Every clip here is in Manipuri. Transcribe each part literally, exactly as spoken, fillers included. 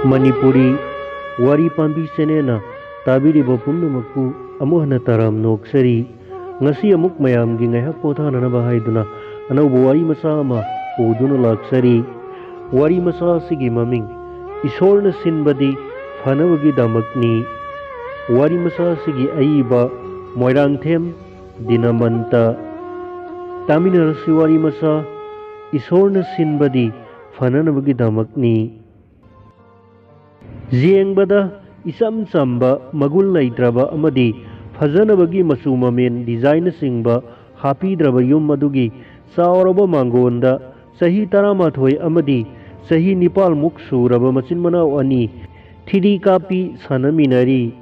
ꯃꯅꯤꯄꯨꯔꯤ ꯋꯥꯔꯤ ꯄꯥꯝꯕꯤ ꯆꯦꯅꯦꯜꯅ ꯇꯥꯕꯤꯔꯤꯕ ꯄꯨꯝꯅꯃꯛꯄꯨ ꯑꯃꯨꯛ ꯍꯟꯅ ꯇꯔꯥꯝꯅ ꯑꯣꯛꯆꯔꯤ꯫ ꯉꯁꯤ ꯑꯃꯨꯛ ꯃꯌꯥꯝꯒꯤ ꯉꯥꯏꯍꯥꯛ ꯄꯣꯊꯥꯅꯅꯕ ꯍꯥꯏꯗꯨꯅ ꯑꯅꯧꯕ ꯋꯥꯔꯤ ꯃꯆꯥ ꯑꯃ ꯄꯨꯗꯨꯅ ꯂꯥꯛꯆꯔꯤ꯫ ꯋꯥꯔꯤ ꯃꯆꯥ ꯑꯁꯤꯒꯤ ꯃꯃꯤꯡ "ꯏꯁꯣꯔꯅ ꯁꯤꯟꯕꯗꯤ ꯐꯅꯕꯒꯤꯗꯃꯛꯅꯤ"꯫ ꯋꯥꯔꯤ ꯃꯆꯥ ꯑꯁꯤꯒꯤ ꯑꯏꯕ ꯃꯣꯏꯔꯥꯡꯊꯦꯝ ꯗꯤꯅꯃꯟꯇ꯫ ꯇꯥꯃꯤꯟꯅꯔꯁꯤ ꯋꯥꯔꯤ ꯃꯆꯥ "ꯏꯁꯣꯔꯅ ꯁꯤꯟꯕꯗꯤ ꯐꯅꯅꯕꯒꯤꯗꯃꯛꯅꯤ"꯫ ꯌꯦꯡꯕꯗ ꯏꯆꯝ ꯆꯝꯕ, ꯃꯒꯨꯟ ꯂꯩꯇ꯭ꯔꯕ ꯑꯃꯗꯤ ꯐꯖꯅꯕꯒꯤ ꯃꯆꯨ ꯃꯃꯦꯟ, ꯗꯤꯖꯥꯏꯟꯅꯆꯤꯡꯕ ꯍꯥꯞꯄꯤꯗ꯭ꯔꯕ ꯌꯨꯝ ꯑꯗꯨꯒꯤ ꯆꯥꯎꯔꯕ ꯃꯥꯡꯒꯣꯟꯗ ꯆꯍꯤ ꯇꯔꯥꯃꯥꯊꯣꯏ ꯑꯃꯗꯤ ꯆꯍꯤ ꯅꯤꯄꯥꯜꯃꯨꯛ ꯁꯨꯔꯕ ꯃꯆꯤꯟ ꯃꯅꯥꯎ ꯑꯅꯤ ꯊ꯭ꯔꯤ ꯗꯤ ꯀꯥꯞꯄꯤ ꯁꯥꯟꯅꯃꯤꯟꯅꯔꯤ꯫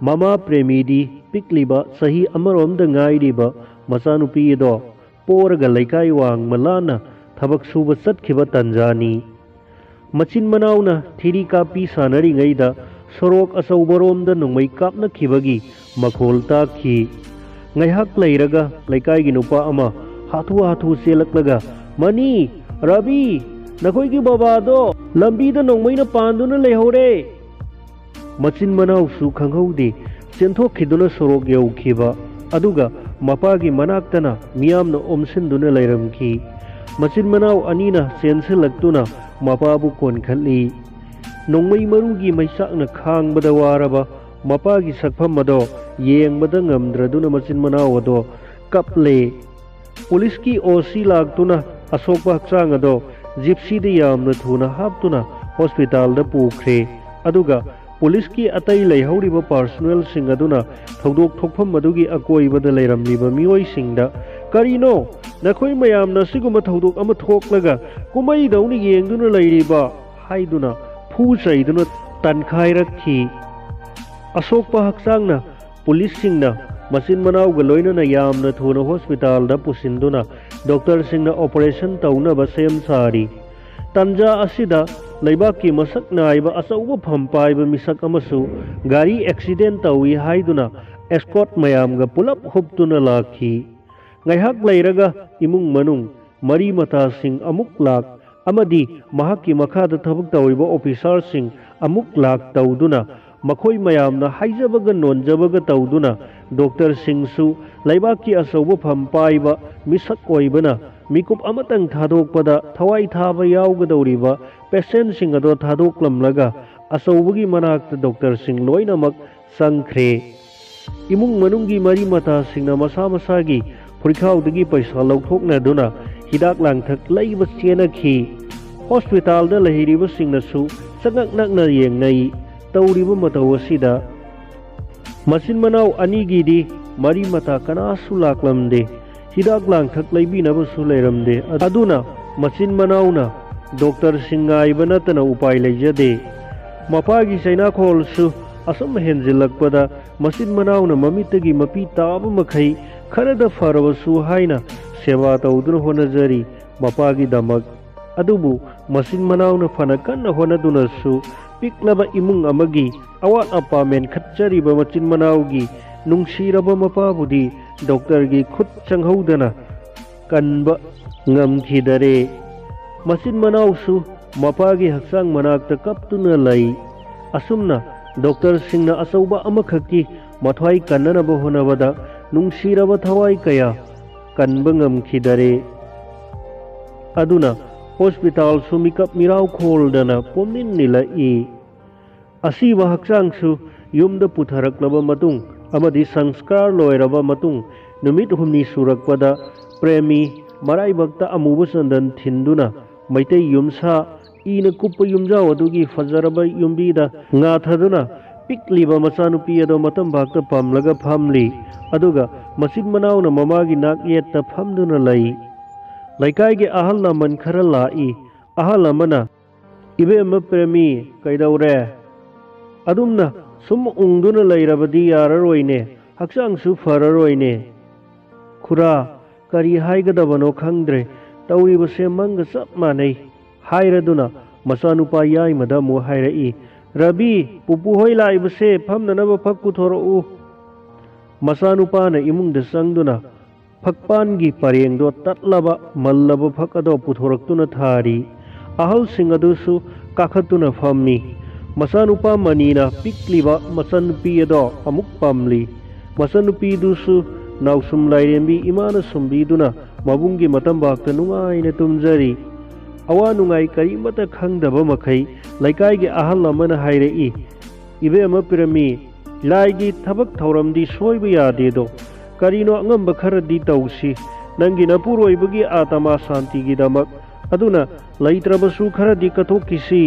ꯃꯃꯥ ꯄ꯭ꯔꯦꯃꯤꯗꯤ ꯄꯤꯛꯂꯤꯕ ꯆꯍꯤ ꯑꯃꯔꯣꯝꯗ ꯉꯥꯏꯔꯤꯕ ꯃꯆꯥꯅꯨꯄꯤ ꯑꯗꯣ ꯄꯣꯔꯒ ꯂꯩꯀꯥꯏ ꯋꯥꯡꯃ ꯂꯥꯟꯅ ꯊꯕꯛ ꯁꯨꯕ ꯆꯠꯈꯤꯕ ꯇꯟꯖꯥꯅꯤ꯫ ꯃꯆꯤꯟ ꯃꯅꯥꯎꯅ ꯊ꯭ꯔꯤ ꯗꯤ ꯀꯥꯞꯄꯤ ꯁꯥꯟꯅꯔꯤꯉꯩꯗ ꯁꯣꯔꯣꯛ ꯑꯆꯧꯕꯔꯣꯝꯗ ꯅꯣꯡꯃꯩ ꯀꯥꯞꯅꯈꯤꯕꯒꯤ ꯃꯈꯣꯜ ꯇꯥꯈꯤ꯫ ꯉꯥꯏꯍꯥꯛ ꯂꯩꯔꯒ ꯂꯩꯀꯥꯏꯒꯤ ꯅꯨꯄꯥ ꯑꯃ ꯍꯥꯊꯨ ꯍꯥꯊꯨ ꯆꯦꯜꯂꯛꯂꯒ, "ꯃꯅꯤ, ꯔꯕꯤ, ꯅꯈꯣꯏꯒꯤ ꯕꯕꯥꯗꯣ ꯂꯝꯕꯤꯗ ꯅꯣꯡꯃꯩꯅ ꯄꯥꯟꯗꯨꯅ ꯂꯩꯍꯧꯔꯦ!" ꯃꯆꯤꯟ ꯃꯅꯥꯎꯁꯨ ꯈꯪꯍꯧꯗꯦ, ꯆꯦꯟꯊꯣꯛꯈꯤꯗꯨꯅ ꯁꯣꯔꯣꯛ ꯌꯧꯈꯤꯕ, ꯑꯗꯨꯒ ꯃꯄꯥꯒꯤ ꯃꯅꯥꯛꯇꯅ ꯃꯤꯌꯥꯝꯅ ꯑꯣꯝꯁꯤꯟꯗꯨꯅ ꯂꯩꯔꯝꯈꯤ꯫ ꯃꯆꯤꯟ ꯃꯅꯥꯎ ꯑꯅꯤꯅ ꯆꯦꯟꯁꯤꯜꯂꯛꯇꯨꯅ ꯃꯄꯥꯕꯨ ꯀꯣꯟꯈꯠꯂꯤ꯫ ꯅꯣꯡꯃꯩ ꯃꯔꯨꯒꯤ ꯃꯩꯆꯥꯛꯅ ꯈꯥꯡꯕꯗ ꯋꯥꯔꯕ ꯃꯄꯥꯒꯤ ꯁꯛꯐꯝ ꯑꯗꯣ ꯌꯦꯡꯕꯗ ꯉꯝꯗ꯭ꯔꯗꯨꯅ ꯃꯆꯤꯟ ꯃꯅꯥꯎ ꯑꯗꯣ ꯀꯞꯂꯦ꯫ ꯄꯨꯂꯤꯁꯀꯤ ꯑꯣ ꯁꯤ ꯂꯥꯛꯇꯨꯅ ꯑꯁꯣꯛꯄ ꯍꯛꯆꯥꯡ ꯑꯗꯣ ꯖꯤꯞꯁꯤꯗ ꯌꯥꯝꯅ ꯊꯨꯅ ꯍꯥꯞꯇꯨꯅ ꯍꯣꯁꯄꯤꯇꯥꯜꯗ ꯄꯨꯈ꯭ꯔꯦ꯫ ꯑꯗꯨꯒ ꯄꯨꯂꯤꯁꯀꯤ ꯑꯇꯩ ꯂꯩꯍꯧꯔꯤꯕ ꯄꯥꯔꯁꯣꯅꯦꯜꯁꯤꯡ ꯑꯗꯨꯅ ꯊꯧꯗꯣꯛ ꯊꯣꯛꯐꯝ ꯑꯗꯨꯒꯤ ꯑꯀꯣꯏꯕꯗ ꯂꯩꯔꯝꯂꯤꯕ ꯃꯤꯑꯣꯏꯁꯤꯡꯗ, "ꯀꯔꯤꯅꯣ ꯅꯈꯣꯏ ꯃꯌꯥꯝꯅ ꯑꯁꯤꯒꯨꯝꯕ ꯊꯧꯗꯣꯛ ꯑꯃ ꯊꯣꯛꯂꯒ ꯀꯨꯝꯍꯩꯗꯧꯅ ꯌꯦꯡꯗꯨꯅ ꯂꯩꯔꯤꯕ?" ꯍꯥꯏꯗꯨꯅ ꯐꯨ ꯆꯩꯗꯨꯅ ꯇꯟꯈꯥꯏꯔꯛꯈꯤ꯫ ꯑꯁꯣꯛꯄ ꯍꯛꯆꯥꯡꯅ ꯄꯨꯂꯤꯁꯁꯤꯡꯅ ꯃꯆꯤꯟ ꯃꯅꯥꯎꯒ ꯂꯣꯏꯅꯅ ꯌꯥꯝꯅ ꯊꯨꯅ ꯍꯣꯁꯄꯤꯇꯥꯜꯗ ꯄꯨꯁꯤꯟꯗꯨꯅ ꯗꯣꯛꯇꯔꯁꯤꯡꯅ ꯑꯣꯄꯔꯦꯁꯟ ꯇꯧꯅꯕ ꯁꯦꯝ ꯁꯥꯔꯤ꯫ ꯇꯟꯖꯥ ꯑꯁꯤꯗ ꯂꯩꯕꯥꯛꯀꯤ ꯃꯁꯛ ꯅꯥꯏꯕ ꯑꯆꯧꯕ ꯐꯝ ꯄꯥꯏꯕ ꯃꯤꯁꯛ ꯑꯃꯁꯨ ꯒꯥꯔꯤ ꯑꯦꯛꯁꯤꯗꯦꯟ ꯇꯧꯏ ꯍꯥꯏꯗꯨꯅ ꯑꯦꯁꯀꯣꯔꯠ ꯃꯌꯥꯝꯒ ꯄꯨꯂꯞ ꯍꯨꯞꯇꯨꯅ ꯂꯥꯛꯈꯤ꯫ ꯉꯥꯏꯍꯥꯛ ꯂꯩꯔꯒ ꯏꯃꯨꯡ ꯃꯅꯨꯡ, ꯃꯔꯤ ꯃꯇꯥꯁꯤꯡ ꯑꯃꯨꯛ ꯂꯥꯛ, ꯑꯃꯗꯤ ꯃꯍꯥꯛꯀꯤ ꯃꯈꯥꯗ ꯊꯕꯛ ꯇꯧꯔꯤꯕ ꯑꯣꯐꯤꯁꯥꯔꯁꯤꯡ ꯑꯃꯨꯛ ꯂꯥꯛ ꯇꯧꯗꯨꯅ, ꯃꯈꯣꯏ ꯃꯌꯥꯝꯅ ꯍꯥꯏꯖꯕꯒ ꯅꯣꯟꯖꯕꯒ ꯇꯧꯗꯨꯅ, ꯗꯣꯛꯇꯔꯁꯤꯡꯁꯨ ꯂꯩꯕꯥꯛꯀꯤ ꯑꯆꯧꯕ ꯐꯝ ꯄꯥꯏꯕ ꯃꯤꯁꯛ ꯑꯣꯏꯕꯅ ꯃꯤꯀꯨꯞ ꯑꯃꯇꯪ ꯊꯥꯗꯣꯛꯄꯗ ꯊꯋꯥꯏ ꯊꯥꯕ ꯌꯥꯎꯒꯗꯧꯔꯤꯕ ꯄꯦꯁꯦꯟꯁꯤꯡ ꯑꯗꯣ ꯊꯥꯗꯣꯛꯂꯝꯂꯒ ꯑꯆꯧꯕꯒꯤ ꯃꯅꯥꯛꯇ ꯗꯣꯛꯇꯔꯁꯤꯡ ꯂꯣꯏꯅꯃꯛ ꯆꯪꯈ꯭ꯔꯦ꯫ ꯏꯃꯨꯡ ꯃꯅꯨꯡꯒꯤ ꯃꯔꯤ ꯃꯇꯥꯁꯤꯡꯅ ꯃꯁꯥ ꯃꯁꯥꯒꯤ ꯐꯨꯔꯤꯈꯥꯎꯗꯒꯤ ꯄꯩꯁꯥ ꯂꯧꯊꯣꯛꯅꯗꯨꯅ ꯍꯤꯗꯥꯛ ꯂꯥꯡꯊꯛ ꯂꯩꯕ ꯆꯦꯟꯅꯈꯤ꯫ ꯍꯣꯁꯄꯤꯇꯥꯜꯗ ꯂꯩꯔꯤꯕꯁꯤꯡꯅꯁꯨ ꯆꯉꯛ ꯅꯛꯅ ꯌꯦꯡꯅꯩ꯫ ꯇꯧꯔꯤꯕ ꯃꯇꯧ ꯑꯁꯤꯗ ꯃꯆꯤꯟ ꯃꯅꯥꯎ ꯑꯅꯤꯒꯤꯗꯤ ꯃꯔꯤ ꯃꯇꯥ ꯀꯅꯥꯁꯨ ꯂꯥꯛꯂꯝꯗꯦ꯫ ꯍꯤꯗꯥꯛ ꯂꯥꯡꯊꯛ ꯂꯩꯕꯤꯅꯕꯁꯨ ꯂꯩꯔꯝꯗꯦ꯫ ꯑꯗꯨꯅ ꯃꯆꯤꯟ ꯃꯅꯥꯎꯅ ꯗꯣꯛꯇꯔꯁꯤꯡ ꯉꯥꯏꯕ ꯅꯠꯇꯅ ꯎꯄꯥꯏ ꯂꯩꯖꯗꯦ꯫ ꯃꯄꯥꯒꯤ ꯆꯩꯅꯥꯈꯣꯜꯁꯨ ꯑꯁꯨꯝ ꯍꯦꯟꯖꯤꯜꯂꯛꯄꯗ ꯃꯆꯤꯟ ꯃꯅꯥꯎꯅ ꯃꯃꯤꯠꯇꯒꯤ ꯃꯄꯤ ꯇꯥꯕ ꯃꯈꯩ ꯈꯔꯗ ꯐꯔꯕꯁꯨ ꯍꯥꯏꯅ ꯁꯦꯕꯥ ꯇꯧꯗꯨꯅ ꯍꯣꯠꯅꯖꯔꯤ ꯃꯄꯥꯒꯤꯗꯃꯛ꯫ ꯑꯗꯨꯕꯨ ꯃꯆꯤꯟ ꯃꯅꯥꯎꯅ ꯐꯅ ꯀꯟꯅ ꯍꯣꯠꯅꯗꯨꯅꯁꯨ ꯄꯤꯛꯂꯕ ꯏꯃꯨꯡ ꯑꯃꯒꯤ ꯑꯋꯥꯠ ꯑꯄꯥ ꯃꯦꯟꯈꯠꯆꯔꯤꯕ ꯃꯆꯤꯟ ꯃꯅꯥꯎꯒꯤ ꯅꯨꯡꯁꯤꯔꯕ ꯃꯄꯥꯕꯨꯗꯤ ꯗꯣꯛꯇꯔꯒꯤ ꯈꯨꯠ ꯆꯪꯍꯧꯗꯅ ꯀꯟꯕ ꯉꯝꯈꯤꯗꯔꯦ꯫ ꯃꯆꯤꯟ ꯃꯅꯥꯎꯁꯨ ꯃꯄꯥꯒꯤ ꯍꯛꯆꯥꯡ ꯃꯅꯥꯛꯇ ꯀꯞꯇꯨꯅ ꯂꯩ꯫ ꯑꯁꯨꯝꯅ ꯗꯣꯛꯇꯔꯁꯤꯡꯅ ꯑꯆꯧꯕ ꯑꯃꯈꯛꯀꯤ ꯃꯊ꯭ꯋꯥꯏ ꯀꯟꯅꯅꯕ ꯍꯣꯠꯅꯕꯗ ꯅꯨꯡꯁꯤꯔꯕ ꯊꯋꯥꯏ ꯀꯌꯥ ꯀꯟꯕ ꯉꯝꯈꯤꯗꯔꯦ꯫ ꯑꯗꯨꯅ ꯍꯣꯁꯄꯤꯇꯥꯜꯁꯨ ꯃꯤꯀꯞ ꯃꯤꯔꯥꯎ ꯈꯣꯜꯗꯅ ꯄꯨꯝꯅꯤꯟ ꯅꯤꯜꯂꯛꯏ꯫ ꯑꯁꯤꯕ ꯍꯛꯆꯥꯡꯁꯨ ꯌꯨꯝꯗ ꯄꯨꯊꯔꯛꯂꯕ ꯃꯇꯨꯡ ꯑꯃꯗꯤ ꯁꯪꯁꯀꯥꯔ ꯂꯣꯏꯔꯕ ꯃꯇꯨꯡ ꯅꯨꯃꯤꯠ ꯍꯨꯝꯅꯤ ꯁꯨꯔꯛꯄꯗ ꯄ꯭ꯔꯦꯃꯤ ꯃꯔꯥꯏꯕꯛꯇ ꯑꯃꯨꯕ ꯆꯟꯗꯟ ꯊꯤꯟꯗꯨꯅ ꯃꯩꯇꯩ ꯌꯨꯝꯁꯥ ꯏꯅ ꯀꯨꯞꯄ ꯌꯨꯝꯖꯥꯎ ꯑꯗꯨꯒꯤ ꯐꯖꯔꯕ ꯌꯨꯝꯕꯤꯗ ꯉꯥꯊꯗꯨꯅ ꯄꯤꯛꯂꯤꯕ ꯃꯆꯥꯅꯨꯄꯤ ꯑꯗꯣ ꯃꯇꯝꯕꯥꯛꯇ ꯄꯝꯂꯒ ꯐꯝꯂꯤ꯫ ꯑꯗꯨꯒ ꯃꯆꯤꯟ ꯃꯅꯥꯎꯅ ꯃꯃꯥꯒꯤ ꯅꯥꯛ ꯌꯦꯠꯇ ꯐꯝꯗꯨꯅ ꯂꯩ꯫ ꯂꯩꯀꯥꯏꯒꯤ ꯑꯍꯜ ꯂꯃꯟ ꯈꯔ ꯂꯥꯛꯏ꯫ ꯑꯍꯜ ꯑꯃꯅ, "ꯏꯕꯦꯝꯃ ꯄ꯭ꯔꯦꯃꯤ, ꯀꯩꯗꯧꯔꯦ? ꯑꯗꯨꯝꯅ ꯁꯨꯝ ꯎꯪꯗꯨꯅ ꯂꯩꯔꯕꯗꯤ ꯌꯥꯔꯔꯣꯏꯅꯦ, ꯍꯛꯆꯥꯡꯁꯨ ꯐꯔꯔꯣꯏꯅꯦ꯫" "ꯈꯨꯔꯥ, ꯀꯔꯤ ꯍꯥꯏꯒꯗꯕꯅꯣ ꯈꯪꯗ꯭ꯔꯦ, ꯇꯧꯔꯤꯕꯁꯦ ꯃꯪꯒ ꯆꯞ ꯃꯥꯟꯅꯩ," ꯍꯥꯏꯔꯗꯨꯅ ꯃꯆꯥꯅꯨꯄꯥ ꯌꯥꯏꯃꯗ ꯑꯃꯨꯛ ꯍꯥꯏꯔꯛꯏ, "ꯔꯕꯤ, ꯄꯨꯄꯨ ꯍꯣꯏ ꯂꯥꯛꯏꯕꯁꯦ ꯐꯝꯅꯅꯕ ꯐꯛ ꯄꯨꯊꯣꯔꯛꯎ꯫" ꯃꯆꯥꯅꯨꯄꯥꯅ ꯏꯃꯨꯡꯗ ꯆꯪꯗꯨꯅ ꯐꯛꯄꯥꯟꯒꯤ ꯄꯔꯦꯡꯗꯣ ꯇꯠꯂꯕ ꯃꯜꯂꯕ ꯐꯛ ꯑꯗꯣ ꯄꯨꯊꯣꯔꯛꯇꯨꯅ ꯊꯥꯔꯤ꯫ ꯑꯍꯜꯁꯤꯡ ꯑꯗꯨꯁꯨ ꯀꯥꯈꯠꯇꯨꯅ ꯐꯝꯃꯤ꯫ ꯃꯆꯥꯅꯨꯄꯥ ꯃꯅꯤꯅ ꯄꯤꯛꯂꯤꯕ ꯃꯆꯟꯅꯨꯄꯤ ꯑꯗꯣ ꯑꯃꯨꯛ ꯄꯝꯂꯤ꯫ ꯃꯆꯟꯅꯨꯄꯤꯗꯨꯁꯨ ꯅꯥꯎꯁꯨꯝ ꯂꯥꯏꯔꯦꯝꯕꯤ ꯏꯃꯥꯅ ꯁꯨꯝꯕꯤꯗꯨꯅ ꯃꯕꯨꯡꯒꯤ ꯃꯇꯝꯕꯥꯛꯇ ꯅꯨꯡꯉꯥꯏꯅ ꯇꯨꯝꯖꯔꯤ꯫ ꯑꯋꯥ ꯅꯨꯡꯉꯥꯏ ꯀꯔꯤꯃꯠꯇ ꯈꯪꯗꯕ ꯃꯈꯩ ꯂꯩꯀꯥꯏꯒꯤ ꯑꯍꯜ ꯑꯃꯅ ꯍꯥꯏꯔꯛꯏ, "ꯏꯕꯦꯝꯃ ꯄꯤꯔꯝꯃꯤ, ꯂꯥꯏꯒꯤ ꯊꯕꯛ ꯊꯧꯔꯝꯗꯤ ꯁꯣꯏꯕ ꯌꯥꯗꯦꯗꯣ꯫ ꯀꯔꯤꯅꯣ ꯑꯉꯝꯕ ꯈꯔꯗꯤ ꯇꯧꯁꯤ꯫ ꯅꯪꯒꯤ ꯅꯄꯨꯔꯣꯏꯕꯒꯤ ꯑꯥꯇꯃꯥ ꯁꯥꯟꯇꯤꯒꯤꯗꯃꯛ꯫ ꯑꯗꯨꯅ ꯂꯩꯇ꯭ꯔꯕꯁꯨ ꯈꯔꯗꯤ ꯀꯠꯊꯣꯛꯈꯤꯁꯤ꯫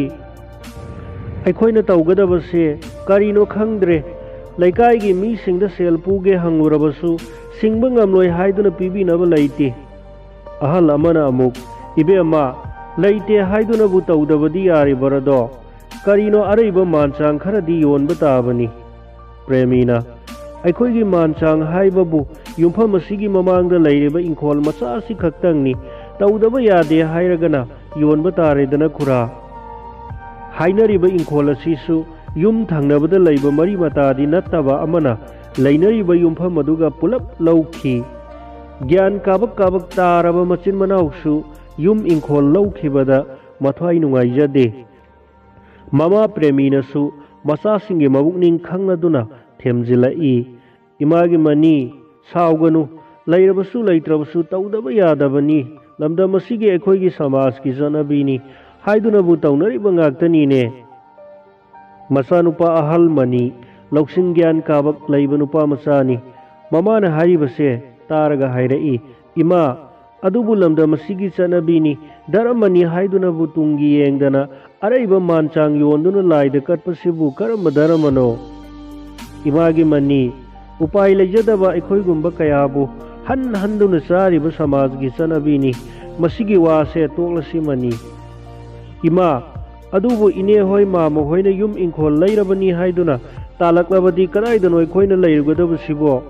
ꯑꯩꯈꯣꯏꯅ ꯇꯧꯒꯗꯕꯁꯦ ꯀꯔꯤꯅꯣ ꯈꯪꯗ꯭ꯔꯦ꯫ ꯂꯩꯀꯥꯏꯒꯤ ꯃꯤꯁꯤꯡꯗ ꯁꯦꯜ ꯄꯨꯒꯦ ꯍꯪꯂꯨꯔꯕꯁꯨ ꯁꯤꯡꯕ ꯉꯝꯂꯣꯏ ꯍꯥꯏꯗꯨꯅ ꯄꯤꯕꯤꯅꯕ ꯂꯩꯇꯦ꯫" ꯑꯍꯜ ꯑꯃꯅ ꯑꯃꯨꯛ, "ꯏꯕꯦꯝꯃ, ꯂꯩꯇꯦ ꯍꯥꯏꯗꯨꯅꯕꯨ ꯇꯧꯗꯕꯗꯤ ꯌꯥꯔꯤꯕꯔꯗꯣ? ꯀꯔꯤꯅꯣ ꯑꯔꯩꯕ ꯃꯥꯟꯆꯥꯡ ꯈꯔꯗꯤ ꯌꯣꯟꯕ ꯇꯥꯕꯅꯤ꯫" ꯄ꯭ꯔꯦꯃꯤꯅ, "ꯑꯩꯈꯣꯏꯒꯤ ꯃꯥꯟꯆꯥꯡ ꯍꯥꯏꯕꯕꯨ ꯌꯨꯝꯐꯝ ꯑꯁꯤꯒꯤ ꯃꯃꯥꯡꯗ ꯂꯩꯔꯤꯕ ꯏꯪꯈꯣꯜ ꯃꯆꯥ ꯑꯁꯤ ꯈꯛꯇꯪꯅꯤ꯫ ꯇꯧꯗꯕ ꯌꯥꯗꯦ ꯍꯥꯏꯔꯒꯅ ꯌꯣꯟꯕ ꯇꯥꯔꯦꯗꯅ ꯈꯨꯔꯥ꯫ ꯍꯥꯏꯅꯔꯤꯕ ꯏꯪꯈꯣꯜ ꯑꯁꯤꯁꯨ ꯌꯨꯝ ꯊꯪꯅꯕꯗ ꯂꯩꯕ ꯃꯔꯤ ꯃꯇꯥꯗꯤ ꯅꯠꯇꯕ ꯑꯃꯅ ꯂꯩꯅꯔꯤꯕ ꯌꯨꯝꯐꯝ ꯑꯗꯨꯒ ꯄꯨꯂꯞ ꯂꯧꯈꯤ꯫ ꯒ꯭ꯌꯥꯟ ꯀꯥꯕꯛ ꯀꯥꯕꯛ ꯇꯥꯔꯕ ꯃꯆꯤꯟ ꯃꯅꯥꯎꯁꯨ ꯌꯨꯝ ꯏꯪꯈꯣꯜ ꯂꯧꯈꯤꯕꯗ ꯃꯊ꯭ꯋꯥꯏ ꯅꯨꯡꯉꯥꯏꯖꯗꯦ꯫" ꯃꯃꯥ ꯄ꯭ꯔꯦꯃꯤꯅꯁꯨ ꯃꯆꯥꯁꯤꯡꯒꯤ ꯃꯕꯨꯛꯅꯤꯡ ꯈꯪꯂꯗꯨꯅ ꯊꯦꯝꯖꯤꯜꯂꯛꯏ, "ꯏꯃꯥꯒꯤ ꯃꯅꯤ, ꯁꯥꯎꯒꯅꯨ꯫ ꯂꯩꯔꯕꯁꯨ ꯂꯩꯇ꯭ꯔꯕꯁꯨ ꯇꯧꯗꯕ ꯌꯥꯗꯕꯅꯤ꯫ ꯂꯝꯗꯝ ꯑꯁꯤꯒꯤ ꯑꯩꯈꯣꯏꯒꯤ ꯁꯃꯥꯖꯀꯤ ꯆꯠꯅꯕꯤꯅꯤ ꯍꯥꯏꯗꯨꯅꯕꯨ ꯇꯧꯅꯔꯤꯕ ꯉꯥꯛꯇꯅꯤꯅꯦ꯫" ꯃꯆꯥꯅꯨꯄꯥ ꯑꯍꯜ ꯃꯅꯤ ꯂꯧꯁꯤꯡ ꯒ꯭ꯌꯥꯟ ꯀꯥꯕꯛ ꯂꯩꯕ ꯅꯨꯄꯥ ꯃꯆꯥꯅꯤ꯫ ꯃꯃꯥꯅ ꯍꯥꯏꯔꯤꯕꯁꯦ ꯇꯥꯔꯒ ꯍꯥꯏꯔꯛꯏ, "ꯏꯃꯥ, ꯑꯗꯨꯕꯨ ꯂꯝꯗꯝ ꯑꯁꯤꯒꯤ ꯆꯠꯅꯕꯤꯅꯤ, ꯙꯔꯃꯅꯤ ꯍꯥꯏꯗꯨꯅꯕꯨ ꯇꯨꯡꯒꯤ ꯌꯦꯡꯗꯅ ꯑꯔꯩꯕ ꯃꯥꯟꯆꯥꯡ ꯌꯣꯟꯗꯨꯅ ꯂꯥꯏꯗ ꯀꯠꯄꯁꯤꯕꯨ ꯀꯔꯝꯕ ꯙꯔꯃꯅꯣ?" ꯏꯃꯥꯒꯤ ꯃꯅꯤ, ꯎꯄꯥꯏ ꯂꯩꯖꯗꯕ ꯑꯩꯈꯣꯏꯒꯨꯝꯕ ꯀꯌꯥꯕꯨ ꯍꯟ ꯍꯟꯗꯨꯅ ꯆꯥꯔꯤꯕ ꯁꯃꯥꯖꯒꯤ ꯆꯠꯅꯕꯤꯅꯤ꯫ ꯃꯁꯤꯒꯤ ꯋꯥꯁꯦ ꯇꯣꯛꯂꯁꯤ ꯃꯅꯤ꯫ ꯏꯃꯥ, ꯑꯗꯨꯕꯨ ꯏꯅꯦ ꯍꯣꯏ, ꯃꯥꯃ ꯍꯣꯏꯅ ꯌꯨꯝ ꯏꯪꯈꯣꯜ ꯂꯩꯔꯕꯅꯤ ꯍꯥꯏꯗꯨꯅ ꯇꯥꯜꯂꯛꯂꯕꯗꯤ ꯀꯗꯥꯏꯗꯅꯣ ꯑꯩꯈꯣꯏꯅ ꯂꯩꯔꯨꯒꯗꯕꯁꯤꯕꯣ?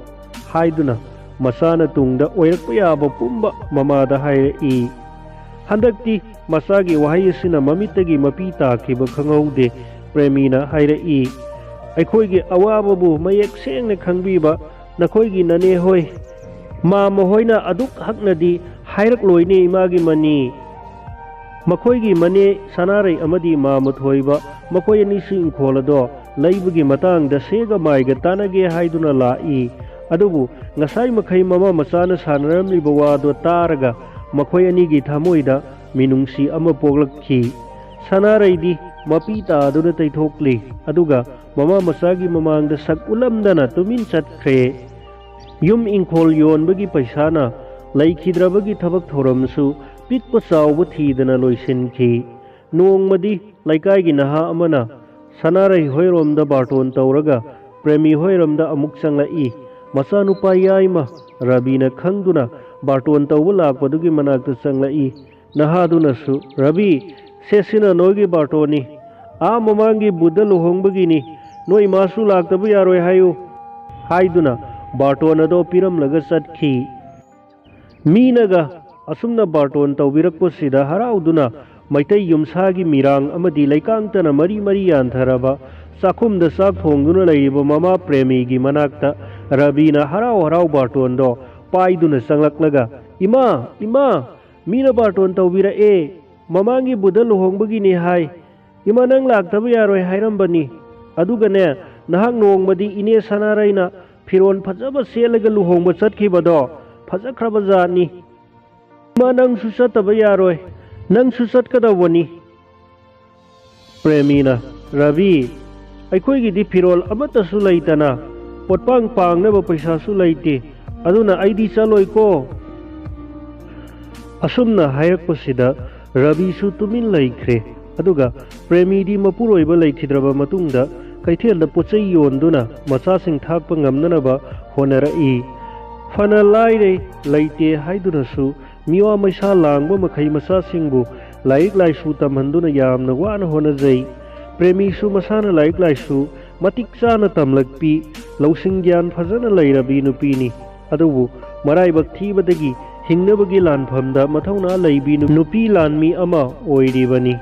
ꯍꯥꯏꯗꯨꯅ ꯃꯆꯥꯅ ꯇꯨꯡꯗ ꯑꯣꯏꯔꯛꯄ ꯌꯥꯕ ꯄꯨꯝꯕ ꯃꯃꯥꯗ ꯍꯥꯏꯔꯛꯏ꯫ ꯍꯟꯗꯛꯇꯤ ꯃꯆꯥꯒꯤ ꯋꯥꯍꯩ ꯑꯁꯤꯅ ꯃꯃꯤꯠꯇꯒꯤ ꯃꯄꯤ ꯇꯥꯈꯤꯕ ꯈꯪꯍꯧꯗꯦ꯫ ꯄ꯭ꯔꯦꯃꯤꯅ ꯍꯥꯏꯔꯛꯏ, "ꯑꯩꯈꯣꯏꯒꯤ ꯑꯋꯥꯕꯕꯨ ꯃꯌꯦꯛ ꯁꯦꯡꯅ ꯈꯪꯕꯤꯕ ꯅꯈꯣꯏꯒꯤ ꯅꯅꯦ ꯍꯣꯏ, ꯃꯥ ꯃꯈꯣꯏꯅ ꯑꯗꯨꯛ ꯍꯛꯅꯗꯤ ꯍꯥꯏꯔꯛꯂꯣꯏꯅꯦ ꯏꯃꯥꯒꯤ ꯃꯅꯤ꯫ ꯃꯈꯣꯏꯒꯤ ꯃꯅꯦ ꯁꯅꯥꯔꯩ ꯑꯃꯗꯤ ꯃꯥ ꯃꯊꯣꯏꯕ, ꯃꯈꯣꯏ ꯑꯅꯤꯁꯨ ꯏꯪꯈꯣꯜ ꯑꯗꯣ ꯂꯩꯕꯒꯤ ꯃꯇꯥꯡꯗ ꯁꯦꯒ ꯃꯥꯏꯒ ꯇꯥꯟꯅꯒꯦ ꯍꯥꯏꯗꯨꯅ ꯂꯥꯛꯏ꯫ ꯑꯗꯨꯕꯨ ꯉꯁꯥꯏ ꯃꯈꯩ ꯃꯃꯥ ꯃꯆꯥꯅ ꯁꯥꯟꯅꯔꯝꯂꯤꯕ ꯋꯥꯗꯣ ꯇꯥꯔꯒ ꯃꯈꯣꯏ ꯑꯅꯤꯒꯤ ꯊꯃꯣꯏꯗ ꯃꯤꯅꯨꯡꯁꯤ ꯑꯃ ꯄꯣꯛꯂꯛꯈꯤ꯫ ꯁꯅꯥꯔꯩꯗꯤ ꯃꯄꯤ ꯇꯥꯗꯨꯅ ꯇꯩꯊꯣꯛꯂꯤ, ꯑꯗꯨꯒ ꯃꯃꯥ ꯃꯆꯥꯒꯤ ꯃꯃꯥꯡꯗ ꯁꯛ ꯎꯠꯂꯝꯗꯅ ꯇꯨꯃꯤꯟ ꯆꯠꯈ꯭ꯔꯦ꯫ ꯌꯨꯝ ꯏꯪꯈꯣꯜ ꯌꯣꯟꯕꯒꯤ ꯄꯩꯁꯥꯅ ꯂꯩꯈꯤꯗ꯭ꯔꯕꯒꯤ ꯊꯕꯛ ꯊꯧꯔꯝꯁꯨ ꯄꯤꯛꯄ ꯆꯥꯎꯕ ꯊꯤꯗꯅ ꯂꯣꯏꯁꯤꯟꯈꯤ꯫ ꯅꯣꯡꯃꯗꯤ ꯂꯩꯀꯥꯏꯒꯤ ꯅꯍꯥ ꯑꯃꯅ ꯁꯅꯥꯔꯩ ꯍꯣꯏꯔꯣꯝꯗ ꯕꯥꯔꯇꯣꯟ ꯇꯧꯔꯒ ꯄ꯭ꯔꯦꯃꯤ ꯍꯣꯏꯔꯣꯝꯗ ꯑꯃꯨꯛ ꯆꯪꯂꯛꯏ꯫ ꯃꯆꯥꯅꯨꯄꯥ ꯌꯥꯏꯃ ꯔꯕꯤꯅ ꯈꯪꯗꯨꯅ ꯕꯥꯔꯇꯣꯟ ꯇꯧꯕ ꯂꯥꯛꯄꯗꯨꯒꯤ ꯃꯅꯥꯛꯇ ꯆꯪꯂꯛꯏ꯫ ꯅꯍꯥꯗꯨꯅꯁꯨ, "ꯔꯕꯤ, ꯁꯦ ꯁꯤꯅ ꯅꯣꯏꯒꯤ ꯕꯥꯔꯇꯣꯟꯅꯤ꯫ ꯑꯥ ꯃꯃꯥꯡꯒꯤ ꯕꯨꯙ ꯂꯨꯍꯣꯡꯕꯒꯤꯅꯤ꯫ ꯅꯣꯏ ꯏꯃꯥꯁꯨ ꯂꯥꯛꯇꯕ ꯌꯥꯔꯣꯏ ꯍꯥꯏꯌꯨ," ꯍꯥꯏꯗꯨꯅ ꯕꯥꯔꯇꯣꯟ ꯑꯗꯣ ꯄꯤꯔꯝꯂꯒ ꯆꯠꯈꯤ꯫ ꯃꯤꯅꯒ ꯑꯁꯨꯝꯅ ꯕꯥꯔꯇꯣꯟ ꯇꯧꯕꯤꯔꯛꯄꯁꯤꯗ ꯍꯔꯥꯎꯗꯨꯅ ꯃꯩꯇꯩ ꯌꯨꯝꯁꯥꯒꯤ ꯃꯤꯔꯥꯡ ꯑꯃꯗꯤ ꯂꯩꯀꯥꯡꯇꯅ ꯃꯔꯤ ꯃꯔꯤ ꯌꯥꯟꯊꯔꯕ ꯆꯥꯛꯈꯨꯝꯗ ꯆꯥꯛ ꯊꯣꯡꯗꯨꯅ ꯂꯩꯔꯤꯕ ꯃꯃꯥ ꯄ꯭ꯔꯦꯃꯤꯒꯤ ꯃꯅꯥꯛꯇ ꯔꯕꯤꯅ ꯍꯔꯥꯎ ꯍꯔꯥꯎ ꯕꯥꯔꯇꯣꯟꯗꯣ ꯄꯥꯏꯗꯨꯅ ꯆꯪꯂꯛꯂꯒ, "ꯏꯃꯥ, ꯏꯃꯥ, ꯃꯤꯅ ꯕꯥꯔꯇꯣꯟ ꯇꯧꯕꯤꯔꯛꯑꯦ꯫ ꯃꯃꯥꯡꯒꯤ ꯕꯨꯙ ꯂꯨꯍꯣꯡꯕꯒꯤꯅꯤ ꯍꯥꯏ꯫ ꯏꯃꯥ, ꯅꯪ ꯂꯥꯛꯇꯕ ꯌꯥꯔꯣꯏ ꯍꯥꯏꯔꯝꯕꯅꯤ꯫ ꯑꯗꯨꯒꯅꯦ, ꯅꯍꯥꯛ ꯅꯣꯡꯃꯗꯤ ꯏꯅꯦ ꯁꯅꯥꯔꯩꯅ ꯐꯤꯔꯣꯜ ꯐꯖꯕ ꯁꯦꯠꯂꯒ ꯂꯨꯍꯣꯡꯕ ꯆꯠꯈꯤꯕꯗꯣ ꯐꯖꯈ꯭ꯔꯕ ꯖꯥꯠꯅꯤ꯫ ꯏꯃꯥ, ꯅꯪꯁꯨ ꯆꯠꯇꯕ ꯌꯥꯔꯣꯏ꯫ ꯅꯪꯁꯨ ꯆꯠꯀꯗꯧꯕꯅꯤ꯫" ꯄ꯭ꯔꯦꯃꯤꯅ, "ꯔꯕꯤ, ꯑꯩꯈꯣꯏꯒꯤꯗꯤ ꯐꯤꯔꯣꯜ ꯑꯃꯠꯇꯁꯨ ꯂꯩꯇꯅ ꯄꯣꯠꯄꯥꯡ ꯄꯥꯡꯅꯕ ꯄꯩꯁꯥꯁꯨ ꯂꯩꯇꯦ, ꯑꯗꯨꯅ ꯑꯩꯗꯤ ꯆꯠꯂꯣꯏꯀꯣ꯫" ꯑꯁꯨꯝꯅ ꯍꯥꯏꯔꯛꯄꯁꯤꯗ ꯔꯕꯤꯁꯨ ꯇꯨꯃꯤꯟ ꯂꯩꯈ꯭ꯔꯦ꯫ ꯑꯗꯨꯒ ꯄ꯭ꯔꯦꯃꯤꯗꯤ ꯃꯄꯨꯔꯣꯏꯕ ꯂꯩꯈꯤꯗ꯭ꯔꯕ ꯃꯇꯨꯡꯗ ꯀꯩꯊꯦꯜꯗ ꯄꯣꯠꯆꯩ ꯌꯣꯟꯗꯨꯅ ꯃꯆꯥꯁꯤꯡ ꯊꯥꯛꯄ ꯉꯝꯅꯅꯕ ꯍꯣꯠꯅꯔꯛꯏ꯫ ꯐꯅ ꯂꯥꯏꯔꯦ, ꯂꯩꯇꯦ ꯍꯥꯏꯗꯨꯅꯁꯨ ꯃꯤꯋꯥ ꯃꯩꯁꯥ ꯂꯥꯡꯕ ꯃꯈꯩ ꯃꯆꯥꯁꯤꯡꯕꯨ ꯂꯥꯏꯔꯤꯛ ꯂꯥꯏꯁꯨ ꯇꯝꯍꯟꯗꯨꯅ ꯌꯥꯝꯅ ꯋꯥꯅ ꯍꯣꯠꯅꯖꯩ꯫ ꯄ꯭ꯔꯦꯃꯤꯁꯨ ꯃꯁꯥꯅ ꯂꯥꯏꯔꯤꯛ ꯂꯥꯏꯁꯨ ꯃꯇꯤꯛ ꯆꯥꯅ ꯇꯝꯂꯛꯄꯤ, ꯂꯧꯁꯤꯡ ꯒ꯭ꯌꯥꯟ ꯐꯖꯅ ꯂꯩꯔꯕꯤ ꯅꯨꯄꯤꯅꯤ꯫ ꯑꯗꯨꯕꯨ ꯃꯔꯥꯏꯕꯛ ꯊꯤꯕꯗꯒꯤ ꯍꯤꯡꯅꯕꯒꯤ ꯂꯥꯟꯐꯝꯗ ꯃꯊꯧꯅꯥ ꯂꯩꯕꯤ ꯅꯨꯄꯤ ꯂꯥꯟꯃꯤ ꯑꯃ ꯑꯣꯏꯔꯤꯕꯅꯤ꯫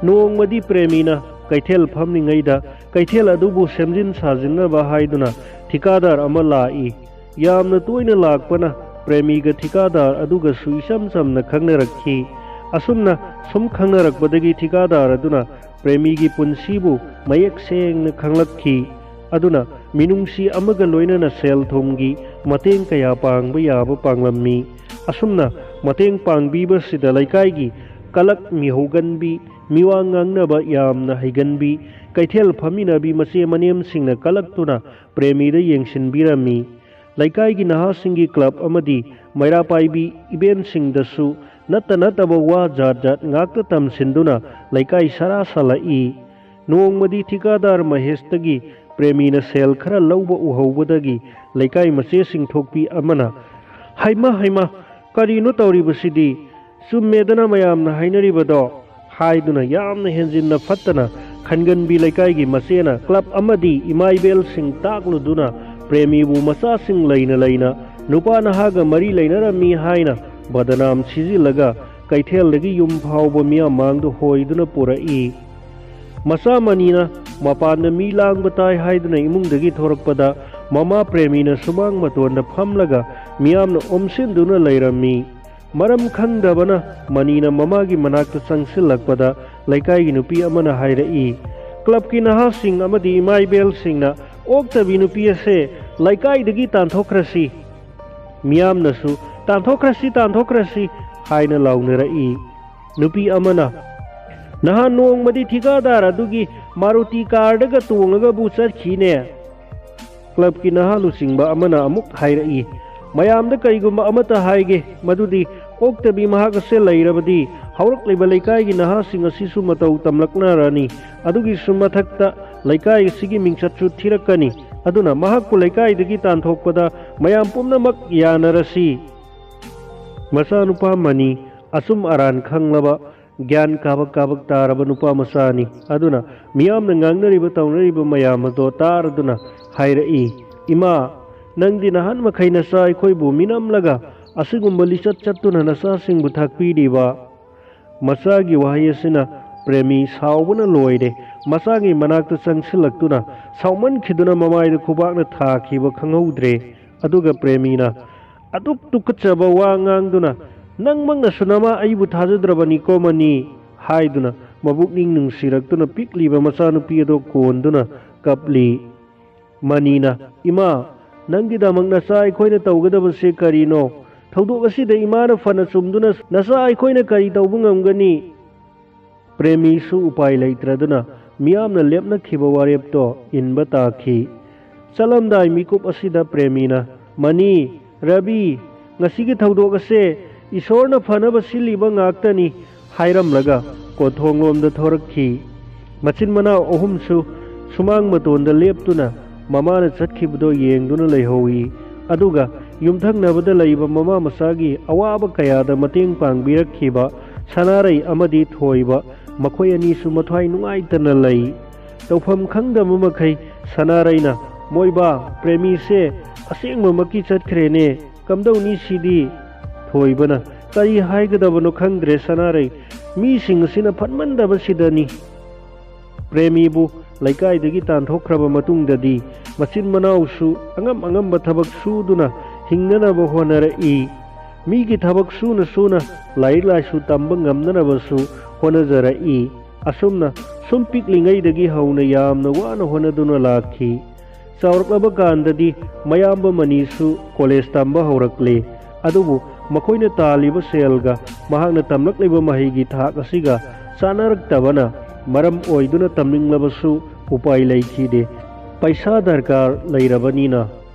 ꯅꯣꯡꯃꯗꯤ ꯄ꯭ꯔꯦꯃꯤꯅ ꯀꯩꯊꯦꯜ ꯐꯝꯂꯤꯉꯩꯗ ꯀꯩꯊꯦꯜ ꯑꯗꯨꯕꯨ ꯁꯦꯝꯖꯤꯟ ꯁꯥꯖꯤꯟꯅꯕ ꯍꯥꯏꯗꯨꯅ ꯊꯤꯀꯥꯗꯥꯔ ꯑꯃ ꯂꯥꯛꯏ꯫ ꯌꯥꯝꯅ ꯇꯣꯏꯅ ꯂꯥꯛꯄꯅ ꯄ꯭ꯔꯦꯃꯤꯒ ꯊꯤꯀꯥꯗꯥꯔ ꯑꯗꯨꯒꯁꯨ ꯏꯆꯝ ꯆꯝꯅ ꯈꯪꯅꯔꯛꯈꯤ꯫ ꯑꯁꯨꯝꯅ ꯁꯨꯝ ꯈꯪꯅꯔꯛꯄꯗꯒꯤ ꯊꯤꯀꯥꯗꯥꯔ ꯑꯗꯨꯅ ꯄ꯭ꯔꯦꯃꯤꯒꯤ ꯄꯨꯟꯁꯤꯕꯨ ꯃꯌꯦꯛ ꯁꯦꯡꯅ ꯈꯪꯂꯛꯈꯤ꯫ ꯑꯗꯨꯅ ꯃꯤꯅꯨꯡꯁꯤ ꯑꯃꯒ ꯂꯣꯏꯅꯅ ꯁꯦꯜ ꯊꯨꯝꯒꯤ ꯃꯇꯦꯡ ꯀꯌꯥ ꯄꯥꯡꯕ ꯌꯥꯕ ꯄꯥꯡꯂꯝꯃꯤ꯫ ꯑꯁꯨꯝꯅ ꯃꯇꯦꯡ ꯄꯥꯡꯕꯤꯕꯁꯤꯗ ꯂꯩꯀꯥꯏꯒꯤ ꯀꯂꯛ ꯃꯤꯍꯧꯒꯟꯕꯤ, ꯃꯤꯋꯥ ꯉꯥꯡꯅꯕ ꯌꯥꯝꯅ ꯍꯩꯒꯟꯕꯤ, ꯀꯩꯊꯦꯜ ꯐꯝꯃꯤꯟꯅꯕꯤ ꯃꯆꯦ ꯃꯅꯦꯝꯁꯤꯡꯅ ꯀꯂꯛꯇꯨꯅ ꯄ꯭ꯔꯦꯃꯤꯗ ꯌꯦꯡꯁꯤꯟꯕꯤꯔꯝꯃꯤ꯫ ꯂꯩꯀꯥꯏꯒꯤ ꯅꯍꯥꯁꯤꯡꯒꯤ ꯀ꯭ꯂꯕ ꯑꯃꯗꯤ ꯃꯩꯔꯥ ꯄꯥꯏꯕꯤ ꯏꯕꯦꯟꯁꯤꯡꯗꯁꯨ ꯅꯠꯇ ꯅꯠꯇꯕ ꯋꯥ ꯖꯥꯠ ꯖꯥꯠ ꯉꯥꯛꯇ ꯇꯝꯁꯤꯟꯗꯨꯅ ꯂꯩꯀꯥꯏ ꯁꯔꯥ ꯁꯥꯜꯂꯛꯏ꯫ ꯅꯣꯡꯃꯗꯤ ꯊꯤꯀꯥꯗꯥꯔ ꯃꯍꯦꯁꯇꯒꯤ ꯄ꯭ꯔꯦꯃꯤꯅ ꯁꯦꯜ ꯈꯔ ꯂꯧꯕ ꯎꯍꯧꯕꯗꯒꯤ ꯂꯩꯀꯥꯏ ꯃꯆꯦꯁꯤꯡ ꯊꯣꯛꯄꯤ ꯑꯃꯅ, "ꯍꯩꯃ, ꯍꯩꯃ, ꯀꯔꯤꯅꯣ ꯇꯧꯔꯤꯕꯁꯤꯗꯤ? ꯆꯨꯝꯃꯦꯗꯅ ꯃꯌꯥꯝꯅ ꯍꯥꯏꯅꯔꯤꯕꯗꯣ" ꯍꯥꯏꯗꯨꯅ ꯌꯥꯝꯅ ꯍꯦꯟꯖꯤꯟꯅ ꯐꯠꯇꯅ ꯈꯟꯒꯟꯕꯤ ꯂꯩꯀꯥꯏꯒꯤ ꯃꯆꯦꯅ ꯀ꯭ꯂꯕ ꯑꯃꯗꯤ ꯏꯃꯥ ꯏꯕꯦꯜꯁꯤꯡ ꯇꯥꯛꯂꯨꯗꯨꯅ ꯄ꯭ꯔꯦꯃꯤꯕꯨ ꯃꯆꯥ ꯃꯆꯥꯁꯤꯡ ꯂꯩꯅ ꯂꯩꯅ ꯅꯨꯄꯥ ꯅꯍꯥꯒ ꯃꯔꯤ ꯂꯩꯅꯔꯝꯃꯤ ꯍꯥꯏꯅ ꯕꯗꯅꯥꯝ ꯁꯤꯖꯤꯜꯂꯒ ꯀꯩꯊꯦꯜꯗꯒꯤ ꯌꯨꯝ ꯐꯥꯎꯕ ꯃꯤꯌꯥꯝ ꯃꯥꯡꯗ ꯍꯣꯏꯗꯨꯅ ꯄꯨꯔꯛꯏ꯫ ꯃꯆꯥ ꯃꯅꯤꯅ ꯃꯄꯥꯟꯗ ꯃꯤ ꯂꯥꯡꯕ ꯇꯥꯏ ꯍꯥꯏꯗꯨꯅ ꯏꯃꯨꯡꯗꯒꯤ ꯊꯣꯔꯛꯄꯗ ꯃꯃꯥ ꯄ꯭ꯔꯦꯃꯤꯅ ꯁꯨꯃꯥꯡ ꯃꯇꯣꯟꯗ ꯐꯝꯂꯒ ꯃꯤꯌꯥꯝꯅ ꯑꯣꯝꯁꯤꯟꯗꯨꯅ ꯂꯩꯔꯝꯃꯤ꯫ ꯃꯔꯝ ꯈꯪꯗꯕꯅ ꯃꯅꯤꯅ ꯃꯃꯥꯒꯤ ꯃꯅꯥꯛꯇ ꯆꯪꯁꯤꯜꯂꯛꯄꯗ ꯂꯩꯀꯥꯏꯒꯤ ꯅꯨꯄꯤ ꯑꯃꯅ ꯍꯥꯏꯔꯛꯏ, "ꯀ꯭ꯂꯕꯀꯤ ꯅꯍꯥꯁꯤꯡ ꯑꯃꯗꯤ ꯏꯃꯥ ꯏꯕꯦꯜꯁꯤꯡꯅ ꯑꯣꯛꯇꯕꯤ ꯅꯨꯄꯤ ꯑꯁꯦ ꯂꯩꯀꯥꯏꯗꯒꯤ ꯇꯥꯟꯊꯣꯛꯈ꯭ꯔꯁꯤ"꯫ ꯃꯤꯌꯥꯝꯅꯁꯨ "ꯇꯥꯟꯊꯣꯛꯈ꯭ꯔꯁꯤ, ꯇꯥꯟꯊꯣꯛꯈ꯭ꯔꯁꯤ" ꯍꯥꯏꯅ ꯂꯥꯎꯅꯔꯛꯏ꯫ ꯅꯨꯄꯤ ꯑꯃꯅ, "ꯅꯍꯥꯟ ꯅꯣꯡꯃꯗꯤ ꯊꯤꯀꯥꯗꯥꯔ ꯑꯗꯨꯒꯤ ꯃꯥꯔꯨꯇꯤ ꯀꯥꯔꯗꯒ ꯇꯣꯡꯉꯒꯕꯨ ꯆꯠꯈꯤꯅꯦ"꯫ ꯀ꯭ꯂꯕꯀꯤ ꯅꯍꯥ ꯂꯨꯆꯤꯡꯕ ꯑꯃꯅ ꯑꯃꯨꯛ ꯍꯥꯏꯔꯛꯏ, "ꯃꯌꯥꯝꯗ ꯀꯔꯤꯒꯨꯝꯕ ꯑꯃꯠꯇ ꯍꯥꯏꯒꯦ, ꯃꯗꯨꯗꯤ ꯑꯣꯛꯇꯕꯤ ꯃꯍꯥꯛ ꯑꯁꯦ ꯂꯩꯔꯕꯗꯤ ꯍꯧꯔꯛꯂꯤꯕ ꯂꯩꯀꯥꯏꯒꯤ ꯅꯍꯥꯁꯤꯡ ꯑꯁꯤꯁꯨ ꯃꯇꯧ ꯇꯝꯂꯛꯅꯔꯅꯤ꯫ ꯑꯗꯨꯒꯤꯁꯨ ꯃꯊꯛꯇ ꯂꯩꯀꯥꯏ ꯑꯁꯤꯒꯤ ꯃꯤꯡꯆꯠꯁꯨ ꯊꯤꯔꯛꯀꯅꯤ꯫ ꯑꯗꯨꯅ ꯃꯍꯥꯛꯄꯨ ꯂꯩꯀꯥꯏꯗꯒꯤ ꯇꯥꯟꯊꯣꯛꯄꯗ ꯃꯌꯥꯝ ꯄꯨꯝꯅꯃꯛ ꯌꯥꯅꯔꯁꯤ"꯫ ꯃꯆꯥꯅꯨꯄꯥ ꯃꯅꯤ ꯑꯆꯨꯝ ꯑꯔꯥꯟ ꯈꯪꯂꯕ, ꯒ꯭ꯌꯥꯟ ꯀꯥꯕꯛ ꯀꯥꯕꯛ ꯇꯥꯔꯕ ꯅꯨꯄꯥ ꯃꯆꯥꯅꯤ꯫ ꯑꯗꯨꯅ ꯃꯤꯌꯥꯝꯅ ꯉꯥꯡꯅꯔꯤꯕ ꯇꯧꯅꯔꯤꯕ ꯃꯌꯥꯝ ꯑꯗꯣ ꯇꯥꯔꯗꯨꯅ ꯍꯥꯏꯔꯛꯏ, "ꯏꯃꯥ, ꯅꯪꯗꯤ ꯅꯍꯥꯟ ꯃꯈꯩ ꯅꯆꯥ ꯑꯩꯈꯣꯏꯕꯨ ꯃꯤꯅꯝꯂꯒ ꯑꯁꯤꯒꯨꯝꯕ ꯂꯤꯆꯠ ꯆꯠꯇꯨꯅ ꯅꯆꯥꯁꯤꯡꯕꯨ ꯊꯥꯛꯄꯤꯔꯤꯕ?" ꯃꯆꯥꯒꯤ ꯋꯥꯍꯩ ꯑꯁꯤꯅ ꯄ꯭ꯔꯦꯃꯤ ꯁꯥꯎꯕꯅ ꯂꯣꯏꯔꯦ꯫ ꯃꯆꯥꯒꯤ ꯃꯅꯥꯛꯇ ꯆꯪꯁꯤꯜꯂꯛꯇꯨꯅ ꯁꯥꯎꯃꯟꯈꯤꯗꯨꯅ ꯃꯃꯥꯏꯗ ꯈꯨꯕꯥꯛꯅ ꯊꯥꯈꯤꯕ ꯈꯪꯍꯧꯗ꯭ꯔꯦ꯫ ꯑꯗꯨꯒ ꯄ꯭ꯔꯦꯃꯤꯅ ꯑꯗꯨꯛ ꯇꯨꯀꯠꯆꯕ ꯋꯥ ꯉꯥꯡꯗꯨꯅ, "ꯅꯪꯃꯛꯅꯁꯨ ꯅꯃꯥ ꯑꯩꯕꯨ ꯊꯥꯖꯗ꯭ꯔꯕꯅꯤꯀꯣ ꯃꯅꯤ" ꯍꯥꯏꯗꯨꯅ ꯃꯕꯨꯛꯅꯤꯡ ꯅꯨꯡꯁꯤꯔꯛꯇꯨꯅ ꯄꯤꯛꯂꯤꯕ ꯃꯆꯥꯅꯨꯄꯤ ꯑꯗꯨ ꯀꯣꯟꯗꯨꯅ ꯀꯞꯂꯤ꯫ ꯃꯅꯤꯅ, "ꯏꯃꯥ, ꯅꯪꯒꯤꯗꯃꯛ ꯅꯆꯥ ꯑꯩꯈꯣꯏꯅ ꯇꯧꯒꯗꯕꯁꯦ ꯀꯔꯤꯅꯣ? ꯊꯧꯗꯣꯛ ꯑꯁꯤꯗ ꯏꯃꯥꯅ ꯐꯅ ꯆꯨꯝꯗꯨꯅ ꯅꯆꯥ ꯑꯩꯈꯣꯏꯅ ꯀꯔꯤ ꯇꯧꯕ ꯉꯝꯒꯅꯤ?" ꯄ꯭ꯔꯦꯃꯤꯁꯨ ꯎꯄꯥꯏ ꯂꯩꯇ꯭ꯔꯗꯨꯅ ꯃꯤꯌꯥꯝꯅ ꯂꯦꯞꯅꯈꯤꯕ ꯋꯥꯔꯦꯞꯇꯣ ꯏꯟꯕ ꯇꯥꯈꯤ꯫ ꯆꯠꯂꯝꯗꯥꯏ ꯃꯤꯀꯨꯞ ꯑꯁꯤꯗ ꯄ꯭ꯔꯦꯃꯤꯅ, "ꯃꯅꯤ, ꯔꯕꯤ, ꯉꯁꯤꯒꯤ ꯊꯧꯗꯣꯛ ꯑꯁꯦ ꯏꯁꯣꯔꯅ ꯐꯅꯕ ꯁꯤꯜꯂꯤꯕ ꯉꯥꯛꯇꯅꯤ" ꯍꯥꯏꯔꯝꯂꯒ ꯀꯣꯟꯊꯣꯡꯂꯣꯝꯗ ꯊꯣꯔꯛꯈꯤ꯫ ꯃꯆꯤꯟ ꯃꯅꯥꯎ ꯑꯍꯨꯝꯁꯨ ꯁꯨꯃꯥꯡ ꯃꯇꯣꯟꯗ ꯂꯦꯞꯇꯨꯅ ꯃꯃꯥꯅ ꯆꯠꯈꯤꯕꯗꯣ ꯌꯦꯡꯗꯨꯅ ꯂꯩꯍꯧꯏ꯫ ꯑꯗꯨꯒ ꯌꯨꯝꯊꯪꯅꯕꯗ ꯂꯩꯕ ꯃꯃꯥ ꯃꯆꯥꯒꯤ ꯑꯋꯥꯕ ꯀꯌꯥꯗ ꯃꯇꯦꯡ ꯄꯥꯡꯕꯤꯔꯛꯈꯤꯕ ꯁꯅꯥꯔꯩ ꯑꯃꯗꯤ ꯊꯣꯏꯕ, ꯃꯈꯣꯏ ꯑꯅꯤꯁꯨ ꯃꯊ꯭ꯋꯥꯏ ꯅꯨꯡꯉꯥꯏꯇꯅ ꯂꯩ꯫ ꯇꯧꯐꯝ ꯈꯪꯗꯕ ꯃꯈꯩ ꯁꯅꯥꯔꯩꯅ, "ꯃꯣꯏꯕꯥ, ꯄ꯭ꯔꯦꯃꯤꯁꯦ ꯑꯁꯦꯡꯕꯃꯛꯀꯤ ꯆꯠꯈ꯭ꯔꯦꯅꯦ, ꯀꯝꯗꯧꯅꯤ ꯁꯤꯗꯤ?" ꯊꯣꯏꯕꯅ, "ꯀꯔꯤ ꯍꯥꯏꯒꯗꯕꯅꯣ ꯈꯪꯗ꯭ꯔꯦ ꯁꯅꯥꯔꯩ, ꯃꯤꯁꯤꯡ ꯑꯁꯤꯅ ꯐꯠꯃꯟꯗꯕꯁꯤꯗꯅꯤ꯫" ꯄ꯭ꯔꯦꯃꯤꯕꯨ ꯂꯩꯀꯥꯏꯗꯒꯤ ꯇꯥꯟꯊꯣꯛꯈ꯭ꯔꯕ ꯃꯇꯨꯡꯗꯗꯤ ꯃꯆꯤꯟ ꯃꯅꯥꯎꯁꯨ ꯑꯉꯝ ꯑꯉꯝꯕ ꯊꯕꯛ ꯁꯨꯗꯨꯅ ꯍꯤꯡꯅꯅꯕ ꯍꯣꯠꯅꯔꯛꯏ꯫ ꯃꯤꯒꯤ ꯊꯕꯛ ꯁꯨꯅ ꯁꯨꯅ ꯂꯥꯏꯔꯤꯛ ꯂꯥꯏꯁꯨ ꯇꯝꯕ ꯉꯝꯅꯅꯕꯁꯨ ꯍꯣꯠꯅꯖꯔꯛꯏ꯫ ꯑꯁꯨꯝꯅ ꯁꯨꯝ ꯄꯤꯛꯂꯤꯉꯩꯗꯒꯤ ꯍꯧꯅ ꯌꯥꯝꯅ ꯋꯥꯅ ꯍꯣꯠꯅꯗꯨꯅ ꯂꯥꯛꯈꯤ꯫ ꯆꯥꯎꯔꯛꯂꯕ ꯀꯥꯟꯗꯗꯤ ꯃꯌꯥꯝꯕ ꯃꯅꯤꯁꯨ ꯀꯣꯂꯦꯖ ꯇꯝꯕ ꯍꯧꯔꯛꯂꯦ꯫ ꯑꯗꯨꯕꯨ ꯃꯈꯣꯏꯅ ꯇꯥꯜꯂꯤꯕ ꯁꯦꯜꯒ ꯃꯍꯥꯛꯅ ꯇꯝꯂꯛꯂꯤꯕ ꯃꯍꯩꯒꯤ ꯊꯥꯛ ꯑꯁꯤꯒ ꯆꯥꯅꯔꯛꯇꯕꯅ ꯃꯔꯝ ꯑꯣꯏꯗꯨꯅ ꯇꯝꯅꯤꯡꯂꯕꯁꯨ ꯎꯄꯥꯏ ꯂꯩꯈꯤꯗꯦ꯫ ꯄꯩꯁꯥ ꯗꯔꯀꯥꯔ ꯂꯩꯔꯕꯅꯤꯅ꯫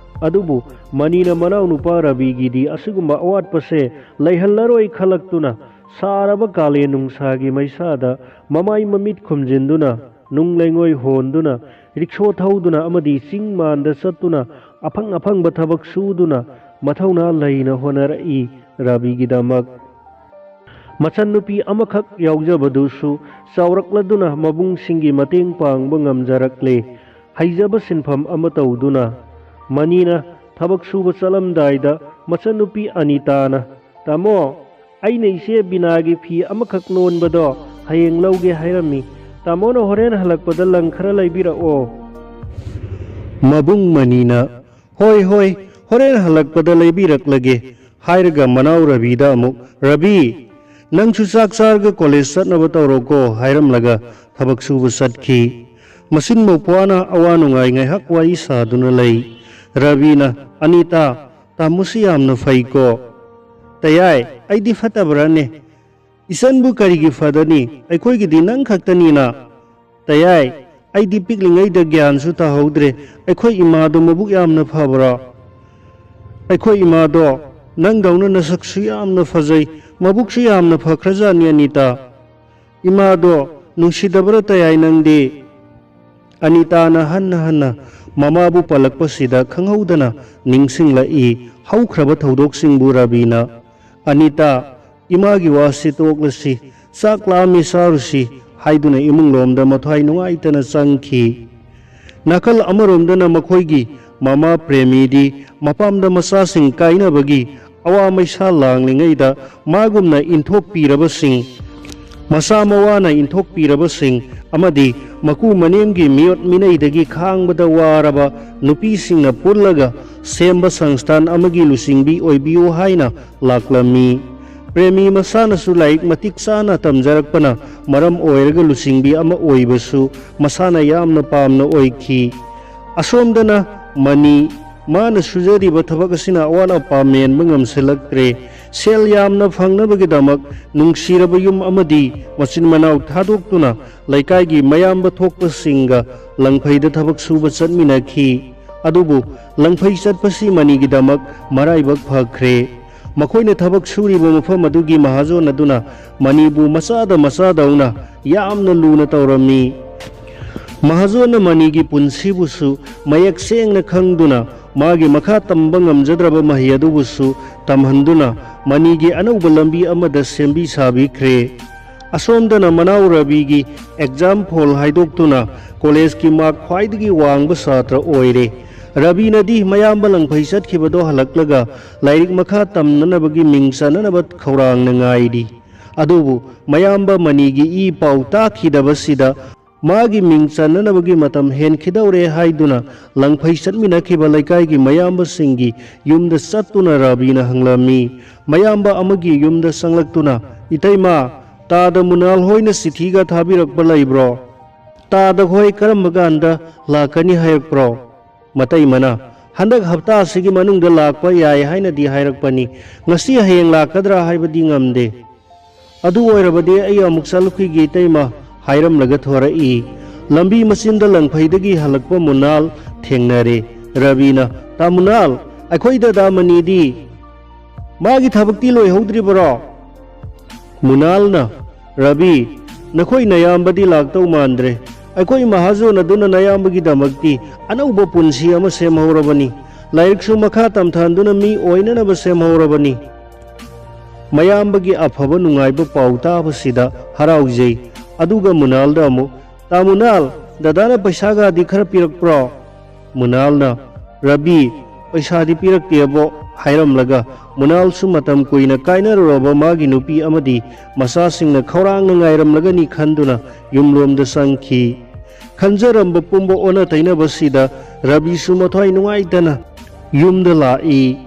ꯑꯗꯨꯕꯨ ꯃꯅꯤꯅ ꯃꯅꯥꯎꯅꯨꯄꯥ ꯔꯕꯤꯒꯤꯗꯤ ꯑꯁꯤꯒꯨꯝꯕ ꯑꯋꯥꯠꯄꯁꯦ ꯂꯩꯍꯜꯂꯔꯣꯏ ꯈꯜꯂꯛꯇꯨꯅ ꯁꯥꯔꯕ ꯀꯥꯂꯦꯟ ꯅꯨꯡꯁꯥꯒꯤ ꯃꯩꯁꯥꯗ ꯃꯃꯥꯏ ꯃꯃꯤꯠ ꯈꯨꯝꯖꯤꯟꯗꯨꯅ, ꯅꯨꯡ ꯂꯩꯉꯣꯏ ꯍꯣꯟꯗꯨꯅ, ꯔꯤꯛꯁꯣ ꯊꯧꯗꯨꯅ ꯑꯃꯗꯤ ꯆꯤꯡ ꯃꯥꯟꯗ ꯆꯠꯇꯨꯅ ꯑꯐꯪ ꯑꯐꯪꯕ ꯊꯕꯛ ꯁꯨꯗꯨꯅ ꯃꯊꯧꯅꯥ ꯂꯩꯅ ꯍꯣꯠꯅꯔꯛꯏ ꯔꯕꯤꯒꯤꯗꯃꯛ꯫ ꯃꯆꯟꯅꯨꯄꯤ ꯑꯃꯈꯛ ꯌꯥꯎꯖꯕꯗꯨꯁꯨ ꯆꯥꯎꯔꯛꯂꯗꯨꯅ ꯃꯕꯨꯡꯁꯤꯡꯒꯤ ꯃꯇꯦꯡ ꯄꯥꯡꯕ ꯉꯝꯖꯔꯛꯂꯦ꯫ ꯍꯩꯖꯕ ꯁꯤꯟꯐꯝ ꯑꯃ ꯇꯧꯗꯨꯅ꯫ ꯃꯅꯤꯅ ꯊꯕꯛ ꯁꯨꯕ ꯆꯠꯂꯝꯗꯥꯏꯗ ꯃꯆꯟꯅꯨꯄꯤ ꯑꯅꯤꯇꯥꯅ, "ꯇꯥꯃꯣ, ꯑꯩꯅ ꯏꯆꯦ ꯕꯤꯅꯥꯒꯤ ꯐꯤ ꯑꯃꯈꯛ ꯂꯣꯟꯕꯗꯣ ꯍꯌꯦꯡ ꯂꯧꯒꯦ ꯍꯥꯏꯔꯝꯃꯤ꯫ ꯇꯥꯃꯣꯅ ꯍꯣꯔꯦꯟ ꯍꯜꯂꯛꯄꯗ ꯂꯪ ꯈꯔ ꯂꯩꯕꯤꯔꯛꯑꯣ꯫" ꯃꯕꯨꯡ ꯃꯅꯤꯅ, "ꯍꯣꯏ, ꯍꯣꯏ, "ꯍꯣꯔꯦꯟ ꯍꯜꯂꯛꯄꯗ ꯂꯩꯕꯤꯔꯛꯂꯒꯦ" ꯍꯥꯏꯔꯒ ꯃꯅꯥꯎ ꯔꯕꯤꯗ ꯑꯃꯨꯛ, "ꯔꯕꯤ, ꯅꯪꯁꯨ ꯆꯥꯛ ꯆꯥꯔꯒ ꯀꯣꯂꯦꯖ ꯆꯠꯅꯕ ꯇꯧꯔꯣꯀꯣ" ꯍꯥꯏꯔꯝꯂꯒ ꯊꯕꯛ ꯁꯨꯕ ꯆꯠꯈꯤ꯫ ꯃꯆꯤꯟ ꯃꯧꯄ꯭ꯋꯥꯅ ꯑꯋꯥ ꯅꯨꯡꯉꯥꯏ ꯉꯥꯏꯍꯥꯛ ꯋꯥꯔꯤ ꯁꯥꯗꯨꯅ ꯂꯩ꯫ ꯔꯕꯤꯅ, "ꯑꯅꯤꯇꯥ, ꯇꯥꯃꯣꯁꯤ ꯌꯥꯝꯅ ꯐꯩꯀꯣ?" "ꯇꯌꯥꯏ, ꯑꯩꯗꯤ ꯐꯠꯇꯕ꯭ꯔꯥꯅꯦ?" "ꯏꯆꯟꯕꯨ ꯀꯔꯤꯒꯤ ꯐꯗꯅꯤ? ꯑꯩꯈꯣꯏꯒꯤꯗꯤ ꯅꯪ ꯈꯛꯇꯅꯤꯅ"꯫ "ꯇꯌꯥꯏ, ꯑꯩꯗꯤ ꯄꯤꯛꯂꯤꯉꯩꯗ ꯒ꯭ꯌꯥꯟꯁꯨ ꯇꯥꯍꯧꯗ꯭ꯔꯦ꯫ ꯑꯩꯈꯣꯏ ꯏꯃꯥꯗꯣ ꯃꯕꯨꯛ ꯌꯥꯝꯅ ꯐꯕ꯭ꯔꯥ?" "ꯑꯩꯈꯣꯏ ꯏꯃꯥꯗꯣ ꯅꯪꯗꯧꯅ ꯅꯁꯛꯁꯨ ꯌꯥꯝꯅ ꯐꯖꯩ, ꯃꯕꯨꯛꯁꯨ ꯌꯥꯝꯅ ꯐꯈ꯭ꯔꯖꯥꯠꯅꯤ ꯑꯅꯤꯇꯥ꯫ ꯏꯃꯥꯗꯣ ꯅꯨꯡꯁꯤꯗꯕ꯭ꯔꯥ ꯇꯌꯥꯏ ꯅꯪꯗꯤ?" ꯑꯅꯤꯇꯥꯅ ꯍꯟꯅ ꯍꯟꯅ ꯃꯃꯥꯕꯨ ꯄꯜꯂꯛꯄꯁꯤꯗ ꯈꯪꯍꯧꯗꯅ ꯅꯤꯡꯁꯤꯡꯂꯛꯏ ꯍꯧꯈ꯭ꯔꯕ ꯊꯧꯗꯣꯛꯁꯤꯡꯕꯨ ꯔꯕꯤꯅ꯫ "ꯑꯅꯤꯇꯥ, ꯏꯃꯥꯒꯤ ꯋꯥꯁꯤ ꯇꯣꯛꯂꯁꯤ, ꯆꯥꯛ ꯂꯥꯝꯃꯤ ꯆꯥꯔꯨꯁꯤ" ꯍꯥꯏꯗꯨꯅ ꯏꯃꯨꯡꯂꯣꯝꯗ ꯃꯊ꯭ꯋꯥꯏ ꯅꯨꯡꯉꯥꯏꯇꯅ ꯆꯪꯈꯤ꯫ ꯅꯥꯀꯜ ꯑꯃꯔꯣꯝꯗꯅ ꯃꯈꯣꯏꯒꯤ ꯃꯃꯥ ꯄ꯭ꯔꯦꯃꯤꯗꯤ ꯃꯄꯥꯝꯗ ꯃꯆꯥꯁꯤꯡ ꯀꯥꯏꯅꯕꯒꯤ ꯑꯋꯥ ꯃꯩꯁꯥ ꯂꯥꯡꯂꯤꯉꯩꯗ ꯃꯥꯒꯨꯝꯅ ꯏꯟꯊꯣꯛꯄꯤꯔꯕꯁꯤꯡ, ꯃꯆꯥ ꯃꯋꯥꯅ ꯏꯟꯊꯣꯛꯄꯤꯔꯕꯁꯤꯡ ꯑꯃꯗꯤ ꯃꯀꯨ ꯃꯅꯦꯝꯒꯤ ꯃꯤꯑꯣꯠ ꯃꯤꯅꯩꯗꯒꯤ ꯈꯥꯡꯕꯗ ꯋꯥꯔꯕ ꯅꯨꯄꯤꯁꯤꯡꯅ ꯄꯨꯜꯂꯒ ꯁꯦꯝꯕ ꯁꯪꯁꯊꯥꯟ ꯑꯃꯒꯤ ꯂꯨꯆꯤꯡꯕꯤ ꯑꯣꯏꯕꯤꯌꯨ ꯍꯥꯏꯅ ꯂꯥꯛꯂꯝꯃꯤ꯫ ꯄ꯭ꯔꯦꯃꯤ ꯃꯁꯥꯅꯁꯨ ꯂꯥꯏꯔꯤꯛ ꯃꯇꯤꯛ ꯆꯥꯅ ꯇꯝꯖꯔꯛꯄꯅ ꯃꯔꯝ ꯑꯣꯏꯔꯒ ꯂꯨꯆꯤꯡꯕꯤ ꯑꯃ ꯑꯣꯏꯕꯁꯨ ꯃꯁꯥꯅ ꯌꯥꯝꯅ ꯄꯥꯝꯅ ꯑꯣꯏꯈꯤ꯫ ꯑꯁꯣꯝꯗꯅ ꯃꯅꯤ, ꯃꯥꯅ ꯁꯨꯖꯔꯤꯕ ꯊꯕꯛ ꯑꯁꯤꯅ ꯑꯋꯥꯠ ꯑꯄꯥ ꯃꯦꯟꯕ ꯉꯝꯁꯤꯜꯂꯛꯇ꯭ꯔꯦ꯫ ꯁꯦꯜ ꯌꯥꯝꯅ ꯐꯪꯅꯕꯒꯤꯗꯃꯛ ꯅꯨꯡꯁꯤꯔꯕ ꯌꯨꯝ ꯑꯃꯗꯤ ꯃꯆꯤꯟ ꯃꯅꯥꯎ ꯊꯥꯗꯣꯛꯇꯨꯅ ꯂꯩꯀꯥꯏꯒꯤ ꯃꯌꯥꯝꯕ ꯊꯣꯛꯄꯁꯤꯡꯒ ꯂꯪꯐꯩꯗ ꯊꯕꯛ ꯁꯨꯕ ꯆꯠꯃꯤꯟꯅꯈꯤ꯫ ꯑꯗꯨꯕꯨ ꯂꯪꯐꯩ ꯆꯠꯄꯁꯤ ꯃꯅꯤꯒꯤꯗꯃꯛ ꯃꯔꯥꯏꯕꯛ ꯐꯈ꯭ꯔꯦ꯫ ꯃꯈꯣꯏꯅ ꯊꯕꯛ ꯁꯨꯔꯤꯕ ꯃꯐꯝ ꯑꯗꯨꯒꯤ ꯃꯍꯥꯖꯣꯟ ꯑꯗꯨꯅ ꯃꯅꯤꯕꯨ ꯃꯆꯥꯗ ꯃꯆꯥꯗꯧꯅ ꯌꯥꯝꯅ ꯂꯨꯅ ꯇꯧꯔꯝꯃꯤ꯫ ꯃꯍꯥꯖꯣꯟꯅ ꯃꯅꯤꯒꯤ ꯄꯨꯟꯁꯤꯕꯨꯁꯨ ꯃꯌꯦꯛ ꯁꯦꯡꯅ ꯈꯪꯗꯨꯅ ꯃꯥꯒꯤ ꯃꯈꯥ ꯇꯝꯕ ꯉꯝꯖꯗ꯭ꯔꯕ ꯃꯍꯩ ꯑꯗꯨꯕꯨꯁꯨ ꯇꯝꯍꯟꯗꯨꯅ ꯃꯅꯤꯒꯤ ꯑꯅꯧꯕ ꯂꯝꯕꯤ ꯑꯃꯗ ꯁꯦꯝꯕꯤ ꯁꯥꯕꯤꯈ꯭ꯔꯦ꯫ ꯑꯁꯣꯝꯗꯅ ꯃꯅꯥꯎ ꯔꯕꯤꯒꯤ ꯑꯦꯛꯖꯥꯝ ꯐꯣꯜ ꯍꯥꯏꯗꯣꯛꯇꯨꯅ ꯀꯣꯂꯦꯖꯀꯤ ꯃꯥꯔꯛ ꯈ꯭ꯋꯥꯏꯗꯒꯤ ꯋꯥꯡꯕ ꯁꯥꯇ꯭ꯔ ꯑꯣꯏꯔꯦ꯫ ꯔꯕꯤꯅꯗꯤ ꯃꯌꯥꯝꯕ ꯂꯪꯐꯩ ꯆꯠꯈꯤꯕꯗꯣ ꯍꯜꯂꯛꯂꯒ ꯂꯥꯏꯔꯤꯛ ꯃꯈꯥ ꯇꯝꯅꯅꯕꯒꯤ ꯃꯤꯡ ꯆꯟꯅꯅꯕ ꯈꯧꯔꯥꯡꯅ ꯉꯥꯏꯔꯤ꯫ ꯑꯗꯨꯕꯨ ꯃꯌꯥꯝꯕ ꯃꯅꯤꯒꯤ ꯏ ꯄꯥꯎ ꯇꯥꯈꯤꯗꯕꯁꯤꯗ ꯃꯥꯒꯤ ꯃꯤꯡ ꯆꯟꯅꯅꯕꯒꯤ ꯃꯇꯝ ꯍꯦꯟꯈꯤꯗꯧꯔꯦ ꯍꯥꯏꯗꯨꯅ ꯂꯪꯐꯩ ꯆꯠꯃꯤꯟꯅꯈꯤꯕ ꯂꯩꯀꯥꯏꯒꯤ ꯃꯌꯥꯝꯕꯁꯤꯡꯒꯤ ꯌꯨꯝꯗ ꯆꯠꯇꯨꯅ ꯔꯕꯤꯅ ꯍꯪꯂꯝꯃꯤ꯫ ꯃꯌꯥꯝꯕ ꯑꯃꯒꯤ ꯌꯨꯝꯗ ꯆꯪꯂꯛꯇꯨꯅ, "ꯏꯇꯩꯃ, ꯇꯥꯗ ꯃꯨꯅꯥꯜ ꯍꯣꯏꯅ ꯆꯤꯊꯤꯒ ꯊꯥꯕꯤꯔꯛꯄ ꯂꯩꯕ꯭ꯔꯣ? ꯇꯥꯗ ꯍꯣꯏ ꯀꯔꯝꯕ ꯀꯥꯟꯗ ꯂꯥꯛꯀꯅꯤ ꯍꯥꯏꯔꯛꯄ꯭ꯔꯣ?" ꯃꯇꯩꯃꯅ, "ꯍꯟꯗꯛ ꯍꯞꯇꯥ ꯑꯁꯤꯒꯤ ꯃꯅꯨꯡꯗ ꯂꯥꯛꯄ ꯌꯥꯏ ꯍꯥꯏꯅꯗꯤ ꯍꯥꯏꯔꯛꯄꯅꯤ꯫ ꯉꯁꯤ ꯍꯌꯦꯡ ꯂꯥꯛꯀꯗ꯭ꯔꯥ ꯍꯥꯏꯕꯗꯤ ꯉꯝꯗꯦ꯫ ꯑꯗꯨ ꯑꯣꯏꯔꯕꯗꯤ ꯑꯩ ꯑꯃꯨꯛ ꯆꯠꯂꯨꯈꯤꯒꯦ ꯏꯇꯩꯃ" ꯍꯥꯏꯔꯝꯂꯒ ꯊꯣꯔꯛꯏ꯫ ꯂꯝꯕꯤ ꯃꯆꯤꯟꯗ ꯂꯪꯐꯩꯗꯒꯤ ꯍꯜꯂꯛꯄ ꯃꯨꯅꯥꯜ ꯊꯦꯡꯅꯔꯦ꯫ ꯔꯕꯤꯅ, "ꯇꯥ ꯃꯨꯅꯥꯜ, ꯑꯩꯈꯣꯏ ꯗꯗꯥ ꯃꯅꯤꯗꯤ? ꯃꯥꯒꯤ ꯊꯕꯛꯇꯤ ꯂꯣꯏꯍꯧꯗ꯭ꯔꯤꯕꯔꯣ?" ꯃꯨꯅꯥꯜꯅ, "ꯔꯕꯤ, ꯅꯈꯣꯏ ꯅꯌꯥꯝꯕꯗꯤ ꯂꯥꯛꯇꯧ ꯃꯥꯟꯗ꯭ꯔꯦ꯫ ꯑꯩꯈꯣꯏ ꯃꯍꯥꯖꯣꯟ ꯑꯗꯨꯅ ꯅꯌꯥꯝꯕꯒꯤꯗꯃꯛꯇꯤ ꯑꯅꯧꯕ ꯄꯨꯟꯁꯤ ꯑꯃ ꯁꯦꯝꯍꯧꯔꯕꯅꯤ꯫ ꯂꯥꯏꯔꯤꯛꯁꯨ ꯃꯈꯥ ꯇꯝꯊꯍꯟꯗꯨꯅ ꯃꯤ ꯑꯣꯏꯅꯅꯕ ꯁꯦꯝꯍꯧꯔꯕꯅꯤ꯫" ꯃꯌꯥꯝꯕꯒꯤ ꯑꯐꯕ ꯅꯨꯡꯉꯥꯏꯕ ꯄꯥꯎ ꯇꯥꯕꯁꯤꯗ ꯍꯔꯥꯎꯖꯩ꯫ ꯑꯗꯨꯒ ꯃꯨꯅꯥꯜꯗ ꯑꯃꯨꯛ, "ꯇꯥ ꯃꯨꯅꯥꯜ, ꯗꯗꯥꯅ ꯄꯩꯁꯥꯒꯗꯤ ꯈꯔ ꯄꯤꯔꯛꯄ꯭ꯔꯣ?" ꯃꯨꯅꯥꯜꯅ, "ꯔꯕꯤ, ꯄꯩꯁꯥꯗꯤ ꯄꯤꯔꯛꯇꯦꯕꯣ" ꯍꯥꯏꯔꯝꯂꯒ, ꯃꯨꯅꯥꯜꯁꯨ ꯃꯇꯝ ꯀꯨꯏꯅ ꯀꯥꯏꯅꯔꯨꯔꯕ ꯃꯥꯒꯤ ꯅꯨꯄꯤ ꯑꯃꯗꯤ ꯃꯆꯥꯁꯤꯡꯅ ꯈꯧꯔꯥꯡꯅ ꯉꯥꯏꯔꯝꯂꯒꯅꯤ ꯈꯟꯗꯨꯅ ꯌꯨꯝꯂꯣꯝꯗ ꯆꯪꯈꯤ꯫ ꯈꯟꯖꯔꯝꯕ ꯄꯨꯝꯕ ꯑꯣꯟꯅ ꯇꯩꯅꯕꯁꯤꯗ ꯔꯕꯤꯁꯨ ꯃꯊ꯭ꯋꯥꯏ ꯅꯨꯡꯉꯥꯏꯇꯅ ꯌꯨꯝꯗ ꯂꯥꯛꯏ꯫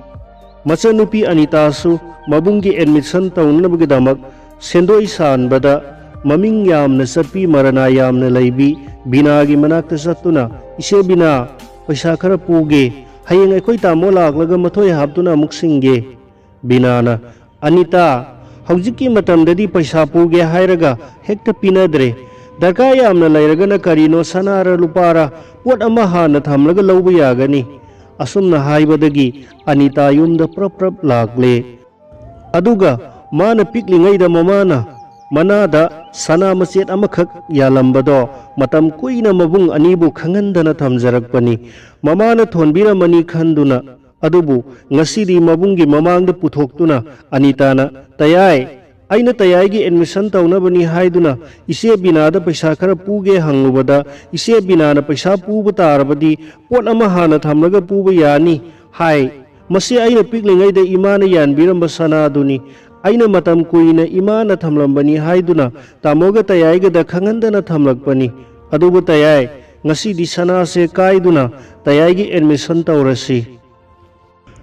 ꯃꯆꯟꯅꯨꯄꯤ ꯑꯅꯤꯇꯥꯁꯨ ꯃꯕꯨꯡꯒꯤ ꯑꯦꯗꯃꯤꯁꯟ ꯇꯧꯅꯅꯕꯒꯤꯗꯃꯛ ꯁꯦꯟꯗꯣꯏ ꯁꯥꯟꯕꯗ ꯃꯃꯤꯡ ꯌꯥꯝꯅ ꯆꯠꯄꯤ, ꯃꯔꯅꯥ ꯌꯥꯝꯅ ꯂꯩꯕꯤ ꯕꯤꯅꯥꯒꯤ ꯃꯅꯥꯛꯇ ꯆꯠꯇꯨꯅ, "ꯏꯆꯦ ꯕꯤꯅꯥ, ꯄꯩꯁꯥ ꯈꯔ ꯄꯨꯒꯦ꯫ ꯍꯌꯦꯡ ꯑꯩꯈꯣꯏ ꯇꯥꯃꯣ ꯂꯥꯛꯂꯒ ꯃꯊꯣꯏ ꯍꯥꯞꯇꯨꯅ ꯑꯃꯨꯛ ꯁꯤꯡꯒꯦ꯫" ꯕꯤꯅꯥꯅ, "ꯑꯅꯤꯇꯥ, ꯍꯧꯖꯤꯛꯀꯤ ꯃꯇꯝꯗꯗꯤ ꯄꯩꯁꯥ ꯄꯨꯒꯦ ꯍꯥꯏꯔꯒ ꯍꯦꯛꯇ ꯄꯤꯅꯗ꯭ꯔꯦ꯫ ꯗꯔꯀꯥꯔ ꯌꯥꯝꯅ ꯂꯩꯔꯒꯅ ꯀꯔꯤꯅꯣ, ꯁꯅꯥꯔ ꯂꯨꯄꯥꯔ, ꯄꯣꯠ ꯑꯃ ꯍꯥꯟꯅ ꯊꯝꯂꯒ ꯂꯧꯕ ꯌꯥꯒꯅꯤ꯫" ꯑꯁꯨꯝꯅ ꯍꯥꯏꯕꯗꯒꯤ ꯑꯅꯤꯇꯥ ꯌꯨꯝꯗ ꯄ꯭ꯔꯞ ꯄ꯭ꯔꯞ ꯂꯥꯛꯂꯦ꯫ ꯑꯗꯨꯒ ꯃꯥꯅ ꯄꯤꯛꯂꯤꯉꯩꯗ ꯃꯃꯥꯅ ꯃꯅꯥꯗ ꯁꯅꯥ ꯃꯆꯦꯠ ꯑꯃꯈꯛ ꯌꯥꯜꯂꯝꯕꯗꯣ ꯃꯇꯝ ꯀꯨꯏꯅ ꯃꯕꯨꯡ ꯑꯅꯤꯕꯨ ꯈꯪꯍꯟꯗꯅ ꯊꯝꯖꯔꯛꯄꯅꯤ꯫ ꯃꯃꯥꯅ ꯊꯣꯟꯕꯤꯔꯝꯃꯅꯤ ꯈꯟꯗꯨꯅ꯫ ꯑꯗꯨꯕꯨ ꯉꯁꯤꯗꯤ ꯃꯕꯨꯡꯒꯤ ꯃꯃꯥꯡꯗ ꯄꯨꯊꯣꯛꯇꯨꯅ ꯑꯅꯤꯇꯥꯅ, "ꯇꯌꯥꯏ, ꯑꯩꯅ ꯇꯌꯥꯏꯒꯤ ꯑꯦꯗꯃꯤꯁꯟ ꯇꯧꯅꯕꯅꯤ ꯍꯥꯏꯗꯨꯅ ꯏꯆꯦ ꯕꯤꯅꯥꯗ ꯄꯩꯁꯥ ꯈꯔ ꯄꯨꯒꯦ ꯍꯪꯂꯨꯕꯗ, ꯏꯆꯦ ꯕꯤꯅꯥꯅ ꯄꯩꯁꯥ ꯄꯨꯕ ꯇꯥꯔꯕꯗꯤ ꯄꯣꯠ ꯑꯃ ꯍꯥꯟꯅ ꯊꯝꯂꯒ ꯄꯨꯕ ꯌꯥꯅꯤ ꯍꯥꯏ꯫ ꯃꯁꯤ ꯑꯩꯅ ꯄꯤꯛꯂꯤꯉꯩꯗ ꯏꯃꯥꯅ ꯌꯥꯟꯕꯤꯔꯝꯕ ꯁꯅꯥꯗꯨꯅꯤ꯫ ꯑꯩꯅ ꯃꯇꯝ ꯀꯨꯏꯅ ꯏꯃꯥꯅ ꯊꯝꯂꯝꯕꯅꯤ ꯍꯥꯏꯗꯨꯅ ꯇꯥꯃꯣꯒ ꯇꯌꯥꯏꯒꯗ ꯈꯪꯍꯟꯗꯅ ꯊꯝꯂꯛꯄꯅꯤ꯫ ꯑꯗꯨꯕꯨ ꯇꯌꯥꯏ, ꯉꯁꯤꯗꯤ ꯁꯅꯥꯁꯦ ꯀꯥꯏꯗꯨꯅ ꯇꯌꯥꯏꯒꯤ ꯑꯦꯗꯃꯤꯁꯟ ꯇꯧꯔꯁꯤ꯫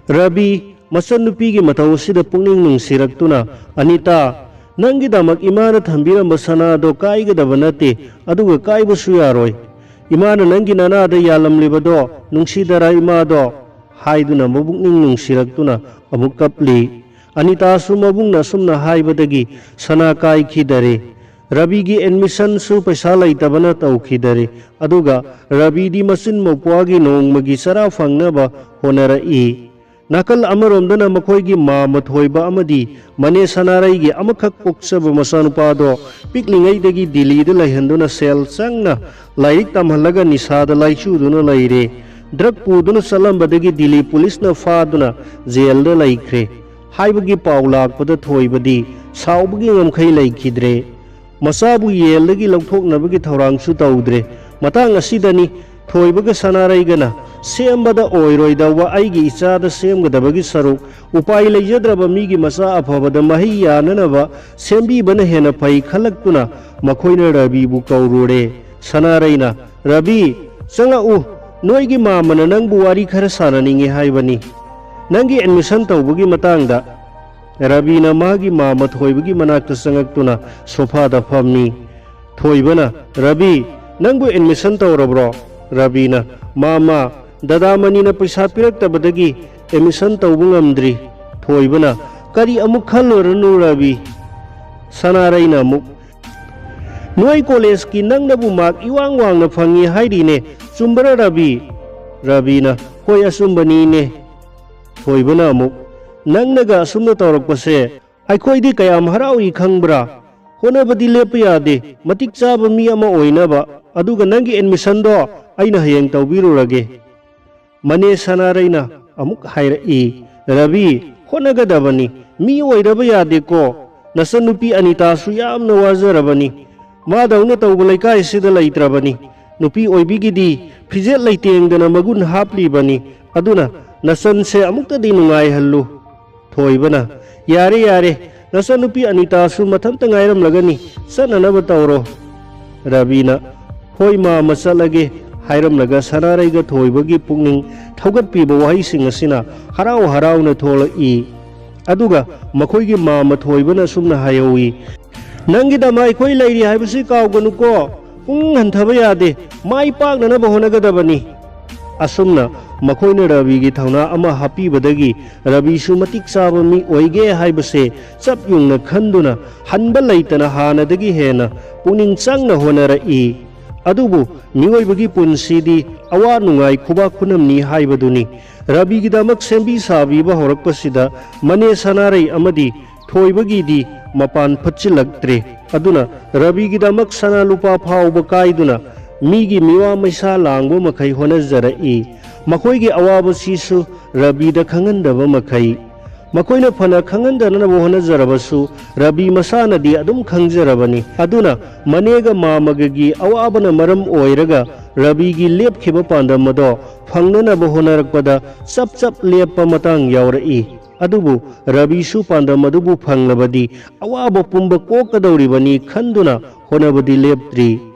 ꯔꯕꯤ, ꯃꯆꯟꯅꯨꯄꯤꯒꯤ ꯃꯇꯧ ꯑꯁꯤꯗ ꯄꯨꯛꯅꯤꯡ ꯅꯨꯡꯁꯤꯔꯛꯇꯨꯅ, "ꯑꯅꯤꯇꯥ, ꯅꯪꯒꯤꯗꯃꯛ ꯏꯃꯥꯅ ꯊꯝꯕꯤꯔꯝꯕ ꯁꯅꯥꯗꯣ ꯀꯥꯏꯒꯗꯕ ꯅꯠꯇꯦ, ꯑꯗꯨꯒ ꯀꯥꯏꯕꯁꯨ ꯌꯥꯔꯣꯏ꯫ ꯏꯃꯥꯅ ꯅꯪꯒꯤ ꯅꯅꯥꯗ ꯌꯥꯜꯂꯝꯂꯤꯕꯗꯣ ꯅꯨꯡꯁꯤꯗꯔꯥ ꯏꯃꯥꯗꯣ?" ꯍꯥꯏꯗꯨꯅ ꯃꯄꯨꯛꯅꯤꯡ ꯅꯨꯡꯁꯤꯔꯛꯇꯨꯅ ꯑꯃꯨꯛ ꯀꯞꯂꯤ꯫ ꯑꯅꯤꯇꯥꯁꯨ ꯃꯕꯨꯡꯅ ꯑꯁꯨꯝꯅ ꯍꯥꯏꯕꯗꯒꯤ ꯁꯅꯥ ꯀꯥꯏꯈꯤꯗꯔꯦ꯫ ꯔꯕꯤꯒꯤ ꯑꯦꯗꯃꯤꯁꯟꯁꯨ ꯄꯩꯁꯥ ꯂꯩꯇꯕꯅ ꯇꯧꯈꯤꯗꯔꯦ꯫ ꯑꯗꯨꯒ ꯔꯕꯤꯗꯤ ꯃꯆꯤꯟ ꯃꯧꯄ꯭ꯋꯥꯒꯤ ꯅꯣꯡꯃꯒꯤ ꯆꯔꯥ ꯐꯪꯅꯕ ꯍꯣꯠꯅꯔꯛꯏ꯫ ꯅꯥꯀꯜ ꯑꯃꯔꯣꯝꯗꯅ ꯃꯈꯣꯏꯒꯤ ꯃꯥꯃ ꯊꯣꯏꯕ ꯑꯃꯗꯤ ꯃꯅꯦ ꯁꯅꯥꯔꯩꯒꯤ ꯑꯃꯈꯛ ꯄꯣꯛꯆꯕ ꯃꯆꯥꯅꯨꯄꯥꯗꯣ ꯄꯤꯛꯂꯤꯉꯩꯗꯒꯤ ꯗꯤꯜꯂꯤꯗ ꯂꯩꯍꯟꯗꯨꯅ ꯁꯦꯜ ꯆꯪꯅ ꯂꯥꯏꯔꯤꯛ ꯇꯝꯍꯜꯂꯒ ꯅꯤꯁꯥꯗ ꯂꯥꯏꯆꯨꯗꯨꯅ ꯂꯩꯔꯦ꯫ ꯗ꯭ꯔꯒ ꯄꯨꯗꯨꯅ ꯆꯠꯂꯝꯕꯗꯒꯤ ꯗꯤꯜꯂꯤ ꯄꯨꯂꯤꯁꯅ ꯐꯥꯗꯨꯅ ꯖꯦꯜꯗ ꯂꯩꯈ꯭ꯔꯦ ꯍꯥꯏꯕꯒꯤ ꯄꯥꯎ ꯂꯥꯛꯄꯗ ꯊꯣꯏꯕꯗꯤ ꯁꯥꯎꯕꯒꯤ ꯉꯝꯈꯩ ꯂꯩꯈꯤꯗ꯭ꯔꯦ꯫ ꯃꯆꯥꯕꯨ ꯌꯦꯜꯗꯒꯤ ꯂꯧꯊꯣꯛꯅꯕꯒꯤ ꯊꯧꯔꯥꯡꯁꯨ ꯇꯧꯗ꯭ꯔꯦ꯫ ꯃꯇꯥꯡ ꯑꯁꯤꯗꯅꯤ ꯊꯣꯏꯕꯒ ꯁꯅꯥꯔꯩꯒꯅ ꯁꯦꯝꯕꯗ ꯑꯣꯏꯔꯣꯏꯗꯧꯕ ꯑꯩꯒꯤ ꯏꯆꯥꯗ ꯁꯦꯝꯒꯗꯕꯒꯤ ꯁꯔꯨꯛ ꯎꯄꯥꯏ ꯂꯩꯖꯗ꯭ꯔꯕ ꯃꯤꯒꯤ ꯃꯆꯥ ꯑꯐꯕꯗ ꯃꯍꯩ ꯌꯥꯅꯅꯕ ꯁꯦꯝꯕꯤꯕꯅ ꯍꯦꯟꯅ ꯐꯩ ꯈꯜꯂꯛꯇꯨꯅ ꯃꯈꯣꯏꯅ ꯔꯕꯤꯕꯨ ꯀꯧꯔꯨꯔꯦ꯫ ꯁꯅꯥꯔꯩꯅ, "ꯔꯕꯤ, ꯆꯪꯂꯛꯎ, ꯅꯣꯏꯒꯤ ꯃꯥꯃꯅ ꯅꯪꯕꯨ ꯋꯥꯔꯤ ꯈꯔ ꯁꯥꯟꯅꯅꯤꯡꯉꯤ ꯍꯥꯏꯕꯅꯤ, ꯅꯪꯒꯤ ꯑꯦꯗꯃꯤꯁꯟ ꯇꯧꯕꯒꯤ ꯃꯇꯥꯡꯗ꯫" ꯔꯕꯤꯅ ꯃꯥꯒꯤ ꯃꯥꯃ ꯊꯣꯏꯕꯒꯤ ꯃꯅꯥꯛꯇ ꯆꯪꯂꯛꯇꯨꯅ ꯁꯣꯐꯥꯗ ꯐꯝꯃꯤ꯫ ꯊꯣꯏꯕꯅ, "ꯔꯕꯤ, ꯅꯪꯕꯨ ꯑꯦꯗꯃꯤꯁꯟ ꯇꯧꯔꯕ꯭ꯔꯣ?" ꯔꯕꯤꯅ, "ꯃꯥꯃ, ꯗꯗꯥ ꯃꯅꯤꯅ ꯄꯩꯁꯥ ꯄꯤꯔꯛꯇꯕꯗꯒꯤ ꯑꯦꯗꯃꯤꯁꯟ ꯇꯧꯕ ꯉꯝꯗ꯭ꯔꯤ꯫" ꯊꯣꯏꯕꯅ, "ꯀꯔꯤ ꯑꯃꯨꯛ ꯈꯜꯂꯨꯔꯅꯨ ꯔꯕꯤ꯫" ꯁꯅꯥꯔꯩꯅ ꯑꯃꯨꯛ, "ꯅꯣꯏ ꯀꯣꯂꯦꯖꯀꯤ ꯅꯪꯅꯕꯨ ꯃꯥꯔꯛ ꯏꯋꯥꯡ ꯋꯥꯡꯅ ꯐꯪꯉꯤ ꯍꯥꯏꯔꯤꯅꯦ, ꯆꯨꯝꯕꯔꯥ ꯔꯕꯤ?" ꯔꯕꯤꯅ, "ꯍꯣꯏ, ꯑꯆꯨꯝꯕꯅꯤꯅꯦ꯫" ꯊꯣꯏꯕꯅ ꯑꯃꯨꯛ, "ꯅꯪꯅꯒ ꯑꯁꯨꯝꯅ ꯇꯧꯔꯛꯄꯁꯦ ꯑꯩꯈꯣꯏꯗꯤ ꯀꯌꯥꯝ ꯍꯔꯥꯎꯏ ꯈꯪꯕ꯭ꯔꯥ? ꯍꯣꯠꯅꯕꯗꯤ ꯂꯦꯞꯄ ꯌꯥꯗꯦ, ꯃꯇꯤꯛ ꯆꯥꯕ ꯃꯤ ꯑꯃ ꯑꯣꯏꯅꯕ꯫ ꯑꯗꯨꯒ ꯅꯪꯒꯤ ꯑꯦꯗꯃꯤꯁꯟꯗꯣ ꯑꯩꯅ ꯍꯌꯦꯡ ꯇꯧꯕꯤꯔꯨꯔꯒꯦ꯫" ꯃꯅꯦ ꯁꯅꯥꯔꯩꯅ ꯑꯃꯨꯛ ꯍꯥꯏꯔꯛꯏ, "ꯔꯕꯤ, ꯍꯣꯠꯅꯒꯗꯕꯅꯤ, ꯃꯤ ꯑꯣꯏꯗꯕ ꯌꯥꯗꯦꯀꯣ꯫ ꯅꯆꯟꯅꯨꯄꯤ ꯑꯅꯤꯇꯥꯁꯨ ꯌꯥꯝꯅ ꯋꯥꯖꯔꯕꯅꯤ꯫ ꯃꯥꯗꯧꯅ ꯇꯧꯕ ꯂꯩꯀꯥꯏꯁꯤꯗ ꯂꯩꯇ꯭ꯔꯕꯅꯤ꯫ ꯅꯨꯄꯤ ꯑꯣꯏꯕꯤꯒꯤꯗꯤ ꯐꯤꯖꯦꯠ ꯂꯩꯇꯦꯡꯗꯅ ꯃꯒꯨꯟ ꯍꯥꯞꯂꯤꯕꯅꯤ꯫ ꯑꯗꯨꯅ ꯅꯆꯟꯁꯦ ꯑꯃꯨꯛꯇꯗꯤ ꯅꯨꯡꯉꯥꯏꯍꯜꯂꯨ꯫" ꯊꯣꯏꯕꯅ, "ꯌꯥꯔꯦ, ꯌꯥꯔꯦ, ꯅꯆꯟꯅꯨꯄꯤ ꯑꯅꯤꯇꯥꯁꯨ ꯃꯊꯟꯇ ꯉꯥꯏꯔꯝꯂꯒꯅꯤ, ꯆꯠꯅꯅꯕ ꯇꯧꯔꯣ꯫ ꯔꯕꯤꯅ, "ꯍꯣꯏ ꯃꯥꯃ, ꯆꯠꯂꯒꯦ" ꯍꯥꯏꯔꯝꯂꯒ ꯁꯅꯥꯔꯩꯒ ꯊꯣꯏꯕꯒꯤ ꯄꯨꯛꯅꯤꯡ ꯊꯧꯒꯠꯄꯤꯕ ꯋꯥꯍꯩꯁꯤꯡ ꯑꯁꯤꯅ ꯍꯔꯥꯎ ꯍꯔꯥꯎꯅ ꯊꯣꯛꯂꯛꯏ꯫ ꯑꯗꯨꯒ ꯃꯈꯣꯏꯒꯤ ꯃꯥꯃ ꯊꯣꯏꯕꯅ ꯑꯁꯨꯝꯅ ꯍꯥꯏꯍꯧꯏ, "ꯅꯪꯒꯤꯗꯃꯛ ꯑꯩꯈꯣꯏ ꯂꯩꯔꯤ ꯍꯥꯏꯕꯁꯤ ꯀꯥꯎꯒꯅꯨꯀꯣ, ꯄꯨꯛꯅꯤꯡ ꯍꯟꯊꯕ ꯌꯥꯗꯦ, ꯃꯥꯏ ꯄꯥꯛꯅꯅꯕ ꯍꯣꯠꯅꯒꯗꯕꯅꯤ"꯫ ꯑꯁꯨꯝꯅ ꯃꯈꯣꯏꯅ ꯔꯕꯤꯒꯤ ꯊꯧꯅꯥ ꯑꯃ ꯍꯥꯞꯄꯤꯕꯗꯒꯤ ꯔꯕꯤꯁꯨ ꯃꯇꯤꯛ ꯆꯥꯕ ꯃꯤ ꯑꯣꯏꯒꯦ ꯍꯥꯏꯕꯁꯦ ꯆꯞ ꯌꯨꯡꯅ ꯈꯟꯗꯨꯅ ꯍꯟꯕ ꯂꯩꯇꯅ ꯍꯥꯟꯅꯗꯒꯤ ꯍꯦꯟꯅ ꯄꯨꯛꯅꯤꯡ ꯆꯪꯅ ꯍꯣꯠꯅꯔꯛꯏ꯫ ꯑꯗꯨꯕꯨ ꯃꯤꯑꯣꯏꯕꯒꯤ ꯄꯨꯟꯁꯤꯗꯤ ꯑꯋꯥ ꯅꯨꯡꯉꯥꯏ ꯈꯨꯕꯥꯛ ꯈꯨꯅꯝꯅꯤ ꯍꯥꯏꯕꯗꯨꯅꯤ꯫ ꯔꯕꯤꯒꯤꯗꯃꯛ ꯁꯦꯝꯕꯤ ꯁꯥꯕꯤꯕ ꯍꯧꯔꯛꯄꯁꯤꯗ ꯃꯅꯦ ꯁꯅꯥꯔꯩ ꯑꯃꯗꯤ ꯊꯣꯏꯕꯒꯤꯗꯤ ꯃꯄꯥꯟ ꯐꯠꯆꯤꯜꯂꯛꯇ꯭ꯔꯦ꯫ ꯑꯗꯨꯅ ꯔꯕꯤꯒꯤꯗꯃꯛ ꯁꯅꯥ ꯂꯨꯄꯥ ꯐꯥꯎꯕ ꯀꯥꯏꯗꯨꯅ ꯃꯤꯒꯤ ꯃꯤꯋꯥ ꯃꯩꯁꯥ ꯂꯥꯡꯕ ꯃꯈꯩ ꯍꯣꯠꯅꯖꯔꯛꯏ꯫ ꯃꯈꯣꯏꯒꯤ ꯑꯋꯥꯕꯁꯤꯁꯨ ꯔꯕꯤꯗ ꯈꯪꯍꯟꯗꯕ ꯃꯈꯩ꯫ ꯃꯈꯣꯏꯅ ꯐꯅ ꯈꯪꯍꯟꯗꯅꯕ ꯍꯣꯠꯅꯖꯔꯕꯁꯨ ꯔꯕꯤ ꯃꯁꯥꯅꯗꯤ ꯑꯗꯨꯝ ꯈꯪꯖꯔꯕꯅꯤ꯫ ꯑꯗꯨꯅ ꯃꯅꯦꯒ ꯃꯥꯃꯒꯒꯤ ꯑꯋꯥꯕꯅ ꯃꯔꯝ ꯑꯣꯏꯔꯒ ꯔꯕꯤꯒꯤ ꯂꯦꯞꯈꯤꯕ ꯄꯥꯟꯗꯝ ꯑꯗꯣ ꯐꯪꯅꯅꯕ ꯍꯣꯠꯅꯔꯛꯄꯗ ꯆꯞ ꯆꯞ ꯂꯦꯞꯄ ꯃꯇꯥꯡ ꯌꯥꯎꯔꯛꯏ꯫ ꯑꯗꯨꯕꯨ ꯔꯕꯤꯁꯨ ꯄꯥꯟꯗꯝ ꯑꯗꯨꯕꯨ ꯐꯪꯂꯕꯗꯤ ꯑꯋꯥꯕ ꯄꯨꯝꯕ ꯀꯣꯛꯀꯗꯧꯔꯤꯕꯅꯤ ꯈꯟꯗꯨꯅ ꯍꯣꯠꯅꯕꯗꯤ ꯂꯦꯞꯇ꯭ꯔꯤ꯫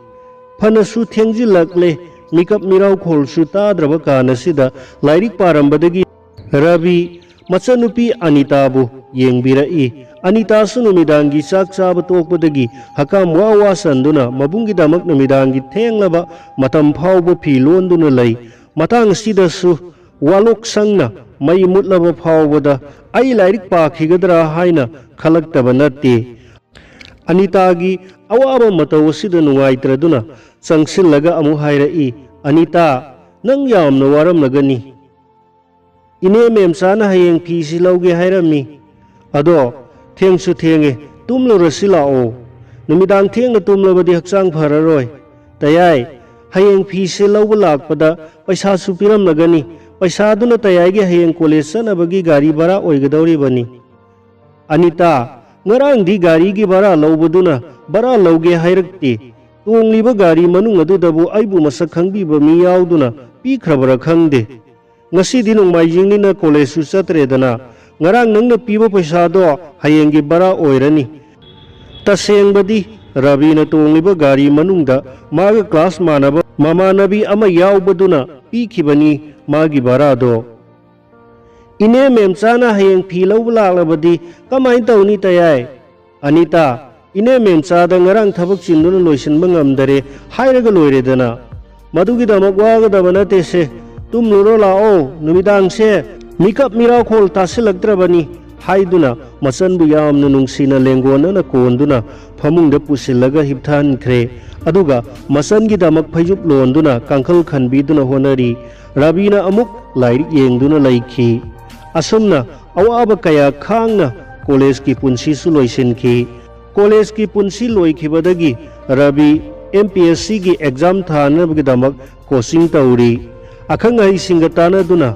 ꯐꯅꯁꯨ ꯊꯦꯡꯖꯤꯜꯂꯛꯂꯦ, ꯃꯤꯀꯞ ꯃꯤꯔꯥꯎꯈꯣꯜꯁꯨ ꯇꯥꯗ꯭ꯔꯕ ꯀꯥꯟ ꯑꯁꯤꯗ ꯂꯥꯏꯔꯤꯛ ꯄꯥꯔꯝꯕꯗꯒꯤ ꯔꯕꯤ ꯃꯆꯟꯅꯨꯄꯤ ꯑꯅꯤꯇꯥꯕꯨ ꯌꯦꯡꯕꯤꯔꯛꯏ꯫ ꯑꯅꯤꯇꯥꯁꯨ ꯅꯨꯃꯤꯗꯥꯡꯒꯤ ꯆꯥꯛ ꯆꯥꯕ ꯇꯣꯛꯄꯗꯒꯤ ꯍꯀꯥꯝ ꯋꯥ ꯋꯥ ꯆꯟꯗꯨꯅ ꯃꯕꯨꯡꯒꯤꯗꯃꯛ ꯅꯨꯃꯤꯗꯥꯡꯒꯤ ꯊꯦꯡꯂꯕ ꯃꯇꯝ ꯐꯥꯎꯕ ꯐꯤ ꯂꯣꯟꯗꯨꯅ ꯂꯩ꯫ ꯃꯇꯥꯡ ꯑꯁꯤꯗꯁꯨ ꯋꯥꯂꯣꯛ ꯁꯪꯅ ꯃꯩ ꯃꯨꯠꯂꯕ ꯐꯥꯎꯕꯗ ꯑꯩ ꯂꯥꯏꯔꯤꯛ ꯄꯥꯈꯤꯒꯗ꯭ꯔꯥ ꯍꯥꯏꯅ ꯈꯜꯂꯛꯇꯕ ꯅꯠꯇꯦ꯫ ꯑꯅꯤꯇꯥꯒꯤ ꯑꯋꯥꯕ ꯃꯇꯧ ꯑꯁꯤꯗ ꯅꯨꯡꯉꯥꯏꯇ꯭ꯔꯗꯨꯅ ꯆꯪꯁꯤꯜꯂꯒ ꯑꯃꯨꯛ ꯍꯥꯏꯔꯛꯏ, "ꯑꯅꯤꯇꯥ, ꯅꯪ ꯌꯥꯝꯅ ꯋꯥꯔꯝꯂꯒꯅꯤ꯫ ꯏꯅꯦ ꯃꯦꯝꯆꯥꯅ ꯍꯌꯦꯡ ꯐꯤꯁꯤ ꯂꯧꯒꯦ ꯍꯥꯏꯔꯝꯃꯤ꯫ ꯑꯗꯣ ꯊꯦꯡꯁꯨ ꯊꯦꯡꯉꯦ, ꯇꯨꯝꯂꯨꯔꯁꯤ ꯂꯥꯛꯑꯣ꯫ ꯅꯨꯃꯤꯗꯥꯡ ꯊꯦꯡꯅ ꯇꯨꯝꯂꯕꯗꯤ ꯍꯛꯆꯥꯡ ꯐꯔꯔꯣꯏ꯫ ꯇꯌꯥꯏ, ꯍꯌꯦꯡ ꯐꯤꯁꯦ ꯂꯧꯕ ꯂꯥꯛꯄꯗ ꯄꯩꯁꯥꯁꯨ ꯄꯤꯔꯝꯂꯒꯅꯤ꯫ ꯄꯩꯁꯥꯗꯨꯅ ꯇꯌꯥꯏꯒꯤ ꯍꯌꯦꯡ ꯀꯣꯂꯦꯖ ꯆꯠꯅꯕꯒꯤ ꯒꯥꯔꯤ ꯚꯔꯥ ꯑꯣꯏꯒꯗꯧꯔꯤꯕꯅꯤ꯫" "ꯑꯅꯤꯇꯥ, ꯉꯔꯥꯡꯗꯤ ꯒꯥꯔꯤꯒꯤ ꯚꯔꯥ ꯂꯧꯕꯗꯨꯅ ꯚꯔꯥ ꯂꯧꯒꯦ ꯍꯥꯏꯔꯛꯇꯦ꯫ ꯇꯣꯡꯂꯤꯕ ꯒꯥꯔꯤ ꯃꯅꯨꯡ ꯑꯗꯨꯗꯕꯨ ꯑꯩꯕꯨ ꯃꯁꯛ ꯈꯪꯕꯤꯕ ꯃꯤ ꯌꯥꯎꯗꯨꯅ ꯄꯤꯈ꯭ꯔꯕꯔꯥ ꯈꯪꯗꯦ꯫ ꯉꯁꯤꯗꯤ ꯅꯣꯡꯃꯥꯏꯖꯤꯡꯅꯤꯅ ꯀꯣꯂꯦꯖꯁꯨ ꯆꯠꯇ꯭ꯔꯦꯗꯅ, ꯉꯔꯥꯡ ꯅꯪꯅ ꯄꯤꯕ ꯄꯩꯁꯥꯗꯣ ꯍꯌꯦꯡꯒꯤ ꯚꯔꯥ ꯑꯣꯏꯔꯅꯤ꯫ ꯇꯁꯦꯡꯕꯗꯤ ꯔꯕꯤꯅ ꯇꯣꯡꯂꯤꯕ ꯒꯥꯔꯤ ꯃꯅꯨꯡꯗ ꯃꯥꯒ ꯀ꯭ꯂꯥꯁ ꯃꯥꯟꯅꯕ ꯃꯃꯥꯟꯅꯕꯤ ꯑꯃ ꯌꯥꯎꯕꯗꯨꯅ ꯄꯤꯈꯤꯕꯅꯤ ꯃꯥꯒꯤ ꯚꯔꯥꯗꯣ꯫ "ꯏꯅꯦ ꯃꯦꯝꯆꯥꯅ ꯍꯌꯦꯡ ꯐꯤ ꯂꯧꯕ ꯂꯥꯛꯂꯕꯗꯤ ꯀꯃꯥꯏꯅ ꯇꯧꯅꯤ ꯇꯌꯥꯏ?" "ꯑꯅꯤꯇꯥ, ꯏꯅꯦ ꯃꯦꯝꯆꯥꯗ ꯉꯔꯥꯡ ꯊꯕꯛ ꯆꯤꯟꯗꯨꯅ ꯂꯣꯏꯁꯤꯟꯕ ꯉꯝꯗꯔꯦ ꯍꯥꯏꯔꯒ ꯂꯣꯏꯔꯦꯗꯅ꯫ ꯃꯗꯨꯒꯤꯗꯃꯛ ꯋꯥꯒꯗꯕ ꯅꯠꯇꯦꯁꯦ꯫ ꯇꯨꯝꯂꯨꯔꯣ ꯂꯥꯛꯑꯣ, ꯅꯨꯃꯤꯗꯥꯡꯁꯦ ꯃꯤꯀꯞ ꯃꯤꯔꯥꯎꯈꯣꯜ ꯇꯥꯁꯤꯜꯂꯛꯇ꯭ꯔꯕꯅꯤ" ꯍꯥꯏꯗꯨꯅ ꯃꯆꯟꯕꯨ ꯌꯥꯝꯅ ꯅꯨꯡꯁꯤꯅ ꯂꯦꯡꯒꯣꯟꯅꯅ ꯀꯣꯟꯗꯨꯅ ꯐꯃꯨꯡꯗ ꯄꯨꯁꯤꯜꯂꯒ ꯍꯤꯞꯊꯍꯟꯈ꯭ꯔꯦ꯫ ꯑꯗꯨꯒ ꯃꯆꯟꯒꯤꯗꯃꯛ ꯐꯩꯖꯨꯞ ꯂꯣꯟꯗꯨꯅ ꯀꯥꯡꯈꯜ ꯈꯟꯕꯤꯗꯨꯅ ꯍꯣꯠꯅꯔꯤ꯫ ꯔꯕꯤꯅ ꯑꯃꯨꯛ ꯂꯥꯏꯔꯤꯛ ꯌꯦꯡꯗꯨꯅ ꯂꯩꯈꯤ꯫ ꯑꯁꯨꯝꯅ ꯑꯋꯥꯕ ꯀꯌꯥ ꯈꯥꯡꯅ ꯀꯣꯂꯦꯖꯀꯤ ꯄꯨꯟꯁꯤꯁꯨ ꯂꯣꯏꯁꯤꯟꯈꯤ꯫ ꯀꯣꯂꯦꯖꯀꯤ ꯄꯨꯟꯁꯤ ꯂꯣꯏꯈꯤꯕꯗꯒꯤ ꯔꯕꯤ ꯑꯦꯝ ꯄꯤ ꯑꯦꯁ ꯁꯤꯒꯤ ꯑꯦꯛꯖꯥꯝ ꯊꯥꯅꯕꯒꯤꯗꯃꯛ ꯀꯣꯆꯤꯡ ꯇꯧꯔꯤ꯫ ꯑꯈꯪ ꯑꯍꯩꯁꯤꯡꯒ ꯇꯥꯟꯅꯗꯨꯅ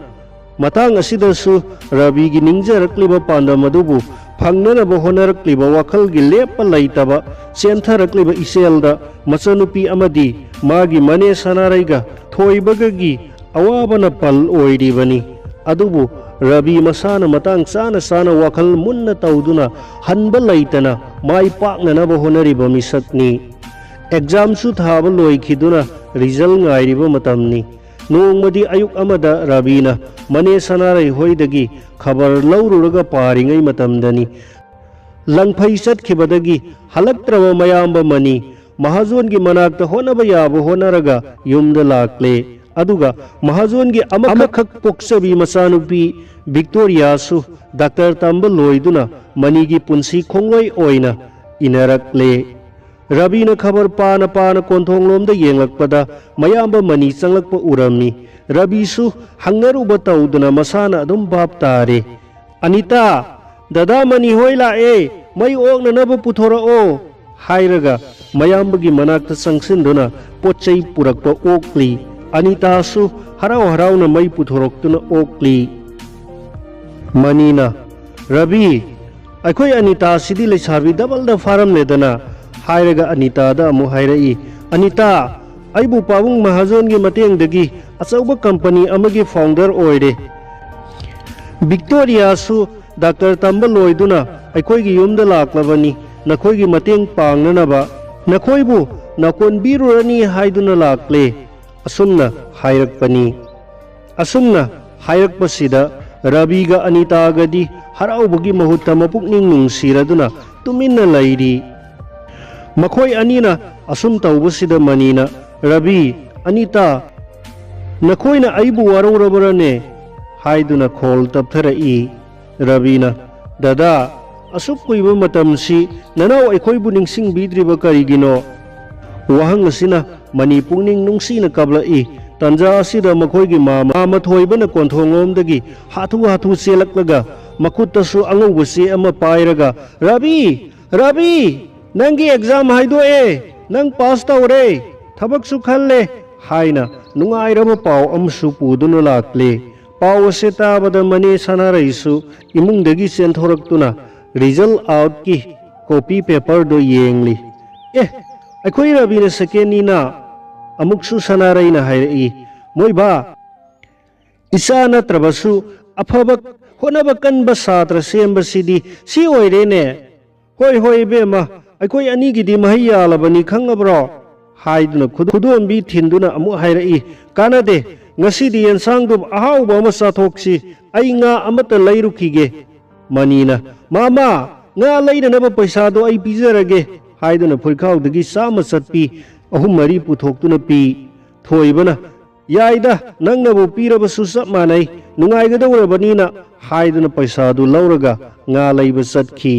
ꯃꯇꯥꯡ ꯑꯁꯤꯗꯁꯨ ꯔꯕꯤꯒꯤ ꯅꯤꯡꯖꯔꯛꯂꯤꯕ ꯄꯥꯟꯗꯝ ꯑꯗꯨꯕꯨ ꯐꯪꯅꯅꯕ ꯍꯣꯠꯅꯔꯛꯂꯤꯕ ꯋꯥꯈꯜꯒꯤ ꯂꯦꯞꯄ ꯂꯩꯇꯕ ꯆꯦꯟꯊꯔꯛꯂꯤꯕ ꯏꯆꯦꯜꯗ ꯃꯆꯟꯅꯨꯄꯤ ꯑꯃꯗꯤ ꯃꯥꯒꯤ ꯃꯅꯦ ꯁꯅꯥꯔꯩꯒ ꯊꯣꯏꯕꯒꯒꯤ ꯑꯋꯥꯕꯅ ꯄꯜ ꯑꯣꯏꯔꯤꯕꯅꯤ꯫ ꯑꯗꯨꯕꯨ ꯔꯕꯤ ꯃꯁꯥꯅ ꯃꯇꯥꯡ ꯆꯥꯅ ꯆꯥꯅ ꯋꯥꯈꯜ ꯃꯨꯟꯅ ꯇꯧꯗꯨꯅ ꯍꯟꯕ ꯂꯩꯇꯅ ꯃꯥꯏ ꯄꯥꯛꯅꯅꯕ ꯍꯣꯠꯅꯔꯤꯕ ꯃꯤꯁꯛꯅꯤ꯫ ꯑꯦꯛꯖꯥꯝꯁꯨ ꯊꯥꯕ ꯂꯣꯏꯈꯤꯗꯨꯅ ꯔꯤꯖꯜ ꯉꯥꯏꯔꯤꯕ ꯃꯇꯝꯅꯤ꯫ ꯅꯣꯡꯃꯗꯤ ꯑꯌꯨꯛ ꯑꯃꯗ ꯔꯕꯤꯅ ꯃꯅꯦ ꯁꯅꯥꯔꯩ ꯍꯣꯏꯗꯒꯤ ꯈꯕꯔ ꯂꯧꯔꯨꯔꯒ ꯄꯥꯔꯤꯉꯩ ꯃꯇꯝꯗꯅꯤ ꯂꯪꯐꯩ ꯆꯠꯈꯤꯕꯗꯒꯤ ꯍꯜꯂꯛꯇ꯭ꯔꯕ ꯃꯌꯥꯝꯕ ꯃꯅꯤ ꯃꯍꯥꯖꯣꯟꯒꯤ ꯃꯅꯥꯛꯇ ꯍꯣꯠꯅꯕ ꯌꯥꯕ ꯍꯣꯠꯅꯔꯒ ꯌꯨꯝꯗ ꯂꯥꯛꯂꯦ꯫ ꯑꯗꯨꯒ ꯃꯍꯥꯖꯣꯟꯒꯤ ꯑꯃꯈꯛ ꯄꯣꯛꯆꯕꯤ ꯃꯆꯥꯅꯨꯄꯤ ꯚꯤꯛꯇꯣꯔꯤꯌꯥꯁꯨ ꯗꯥꯛꯇꯔ ꯇꯝꯕ ꯂꯣꯏꯗꯨꯅ ꯃꯅꯤꯒꯤ ꯄꯨꯟꯁꯤ ꯈꯣꯡꯂꯣꯏ ꯑꯣꯏꯅ ꯏꯅꯔꯛꯂꯦ꯫ ꯔꯕꯤꯅ ꯈꯕꯔ ꯄꯥꯅ ꯄꯥꯅ ꯀꯣꯟꯊꯣꯡꯂꯣꯝꯗ ꯌꯦꯡꯂꯛꯄꯗ ꯃꯌꯥꯝꯕ ꯃꯅꯤ ꯆꯪꯂꯛꯄ ꯎꯔꯝꯃꯤ꯫ ꯔꯕꯤꯁꯨ ꯍꯪꯅꯔꯨꯕ ꯇꯧꯗꯅ ꯃꯁꯥꯅ ꯑꯗꯨꯝ ꯚꯥꯞ ꯇꯥꯔꯦ꯫ "ꯑꯅꯤꯇꯥ, ꯗꯗꯥ ꯃꯅꯤ ꯍꯣꯏ ꯂꯥꯛꯑꯦ, ꯃꯩ ꯑꯣꯛꯅꯅꯕ ꯄꯨꯊꯣꯔꯛꯑꯣ" ꯍꯥꯏꯔꯒ ꯃꯌꯥꯝꯕꯒꯤ ꯃꯅꯥꯛꯇ ꯆꯪꯁꯤꯟꯗꯨꯅ ꯄꯣꯠ ꯆꯩ ꯄꯨꯔꯛꯄ ꯑꯣꯛꯂꯤ꯫ ꯑꯅꯤꯇꯥꯁꯨ ꯍꯔꯥꯎ ꯍꯔꯥꯎꯅ ꯃꯩ ꯄꯨꯊꯣꯔꯛꯇꯨꯅ ꯑꯣꯛꯂꯤ꯫ ꯃꯅꯤꯅ, "ꯔꯕꯤ, ꯑꯩꯈꯣꯏ ꯑꯅꯤꯇꯥꯁꯤꯗꯤ ꯂꯩꯁꯥꯕꯤ ꯗꯕꯜꯗ ꯐꯥꯔꯝꯂꯦꯗꯅ" ꯍꯥꯏꯔꯒ ꯑꯅꯤꯇꯥꯗ ꯑꯃꯨꯛ ꯍꯥꯏꯔꯛꯏ꯫ "ꯑꯅꯤꯇꯥ, ꯑꯩꯕꯨ ꯄꯥꯕꯨꯡ ꯃꯍꯥꯖꯣꯟꯒꯤ ꯃꯇꯦꯡꯗꯒꯤ ꯑꯆꯧꯕ ꯀꯝꯄꯅꯤ ꯑꯃꯒꯤ ꯐꯥꯎꯟꯗꯔ ꯑꯣꯏꯔꯦ꯫ ꯚꯤꯛꯇꯣꯔꯤꯌꯥꯁꯨ ꯗꯥꯛꯇꯔ ꯇꯝꯕ ꯂꯣꯏꯗꯨꯅ ꯑꯩꯈꯣꯏꯒꯤ ꯌꯨꯝꯗ ꯂꯥꯛꯂꯕꯅꯤ꯫ ꯅꯈꯣꯏꯒꯤ ꯃꯇꯦꯡ ꯄꯥꯡꯅꯅꯕ ꯅꯈꯣꯏꯕꯨ ꯅꯀꯣꯟꯕꯤꯔꯨꯔꯅꯤ ꯍꯥꯏꯗꯨꯅ ꯂꯥꯛꯂꯦ꯫ ꯑꯁꯨꯝꯅ ꯍꯥꯏꯔꯛꯄꯅꯤ꯫ ꯑꯁꯨꯝꯅ ꯍꯥꯏꯔꯛꯄꯁꯤꯗ ꯔꯕꯤꯒ ꯑꯅꯤꯇꯥꯒꯗꯤ ꯍꯔꯥꯎꯕꯒꯤ ꯃꯍꯨꯠꯇ ꯃꯄꯨꯛꯅꯤꯡ ꯅꯨꯡꯁꯤꯔꯗꯨꯅ ꯇꯨꯃꯤꯟꯅ ꯂꯩꯔꯤ꯫ ꯃꯈꯣꯏ ꯑꯅꯤꯅ ꯑꯁꯨꯝ ꯇꯧꯕꯁꯤꯗ ꯃꯅꯤꯅ, "ꯔꯕꯤ, ꯑꯅꯤꯇꯥ, ꯅꯈꯣꯏꯅ ꯑꯩꯕꯨ ꯋꯥꯔꯧꯔꯕꯔꯅꯦ?" ꯍꯥꯏꯗꯨꯅ ꯈꯣꯜ ꯇꯞꯊꯔꯛꯏ꯫ ꯔꯕꯤꯅ, "ꯗꯗꯥ, ꯑꯁꯨꯛ ꯀꯨꯏꯕ ꯃꯇꯝꯁꯤ ꯅꯅꯥꯎ ꯑꯩꯈꯣꯏꯕꯨ ꯅꯤꯡꯁꯤꯡꯕꯤꯗ꯭ꯔꯤꯕ ꯀꯔꯤꯒꯤꯅꯣ?" ꯋꯥꯍꯪ ꯑꯁꯤꯅ ꯃꯅꯤ ꯄꯨꯛꯅꯤꯡ ꯅꯨꯡꯁꯤꯅ ꯀꯞꯂꯛꯏ꯫ ꯇꯟꯖꯥ ꯑꯁꯤꯗ ꯃꯈꯣꯏꯒꯤ ꯃꯥꯃ, ꯃꯥꯃ ꯊꯣꯏꯕꯅ ꯀꯣꯟꯊꯣꯡꯂꯣꯝꯗꯒꯤ ꯍꯥꯊꯨ ꯍꯥꯊꯨ ꯆꯦꯜꯂꯛꯂꯒ ꯃꯈꯨꯠꯇꯁꯨ ꯑꯉꯧꯕ ꯆꯦ ꯑꯃ ꯄꯥꯏꯔꯒ, "ꯔꯕꯤ! ꯔꯕꯤ! ꯅꯪꯒꯤ ꯑꯦꯛꯖꯥꯝ ꯍꯥꯏꯗꯣꯛꯑꯦ! ꯅꯪ ꯄꯥꯁ ꯇꯧꯔꯦ! ꯊꯕꯛꯁꯨ ꯈꯜꯂꯦ!" ꯍꯥꯏꯅ ꯅꯨꯡꯉꯥꯏꯔꯕ ꯄꯥꯎ ꯑꯃꯁꯨ ꯄꯨꯗꯨꯅ ꯂꯥꯛꯂꯦ꯫ ꯄꯥꯎ ꯑꯁꯤ ꯇꯥꯕꯗ ꯃꯅꯦ ꯁꯅꯥꯔꯩꯁꯨ ꯏꯃꯨꯡꯗꯒꯤ ꯆꯦꯟꯊꯣꯔꯛꯇꯨꯅ ꯔꯤꯖꯜ ꯑꯥꯎꯠꯀꯤ ꯀꯣꯄꯤ ꯄꯦꯄꯔꯗꯨ ꯌꯦꯡꯂꯤ꯫ "ꯑꯦ, ꯑꯩꯈꯣꯏ ꯔꯕꯤꯅ ꯁꯦꯀꯦꯟꯅꯤꯅ!" ꯑꯃꯨꯛꯁꯨ ꯁꯅꯥꯔꯩꯅ ꯍꯥꯏꯔꯛꯏ, "ꯃꯣꯏꯕꯥ, ꯏꯆꯥ ꯅꯠꯇ꯭ꯔꯕꯁꯨ ꯑꯐꯕ ꯍꯣꯠꯅꯕ ꯀꯟꯕ ꯁꯥꯇ꯭ꯔ ꯁꯦꯝꯕꯁꯤꯗꯤ ꯁꯤ ꯑꯣꯏꯔꯦꯅꯦ!" "ꯍꯣꯏ, ꯍꯣꯏ, ꯏꯕꯦꯝꯃ, ꯑꯩꯈꯣꯏ ꯑꯅꯤꯒꯤꯗꯤ ꯃꯍꯩ ꯌꯥꯜꯂꯕꯅꯤ, ꯈꯪꯉꯕ꯭ꯔꯣ?" ꯍꯥꯏꯗꯨꯅ ꯈꯨꯗꯣ-, ꯈꯨꯗꯣꯝꯕꯤ ꯊꯤꯟꯗꯨꯅ ꯑꯃꯨꯛ ꯍꯥꯏꯔꯛꯏ, "ꯀꯥꯟꯅꯗꯦ, ꯉꯁꯤꯗꯤ ꯌꯦꯟꯁꯥꯡꯗꯨ ꯑꯍꯥꯎꯕ ꯑꯃ ꯆꯥꯊꯣꯛꯁꯤ, ꯑꯩ ꯉꯥ ꯑꯃꯠꯇ ꯂꯩꯔꯨꯈꯤꯒꯦ꯫" ꯃꯅꯤꯅ, "ꯃꯥꯃꯥ, ꯉꯥ ꯂꯩꯅꯅꯕ ꯄꯩꯁꯥꯗꯣ ꯑꯩ ꯄꯤꯖꯔꯒꯦ" ꯍꯥꯏꯗꯨꯅ ꯐꯨꯔꯤꯈꯥꯎꯗꯒꯤ ꯆꯥꯝꯃ ꯆꯠꯄꯤ ꯑꯍꯨꯝ ꯃꯔꯤ ꯄꯨꯊꯣꯛꯇꯨꯅ ꯄꯤ꯫ ꯊꯣꯏꯕꯅ, "ꯌꯥꯏꯗ, ꯅꯪꯅꯕꯨ ꯄꯤꯔꯕꯁꯨ ꯆꯞ ꯃꯥꯟꯅꯩ, ꯅꯨꯡꯉꯥꯏꯒꯗꯧꯔꯕꯅꯤꯅ" ꯍꯥꯏꯗꯨꯅ ꯄꯩꯁꯥꯗꯨ ꯂꯧꯔꯒ ꯉꯥ ꯂꯩꯕ ꯆꯠꯈꯤ꯫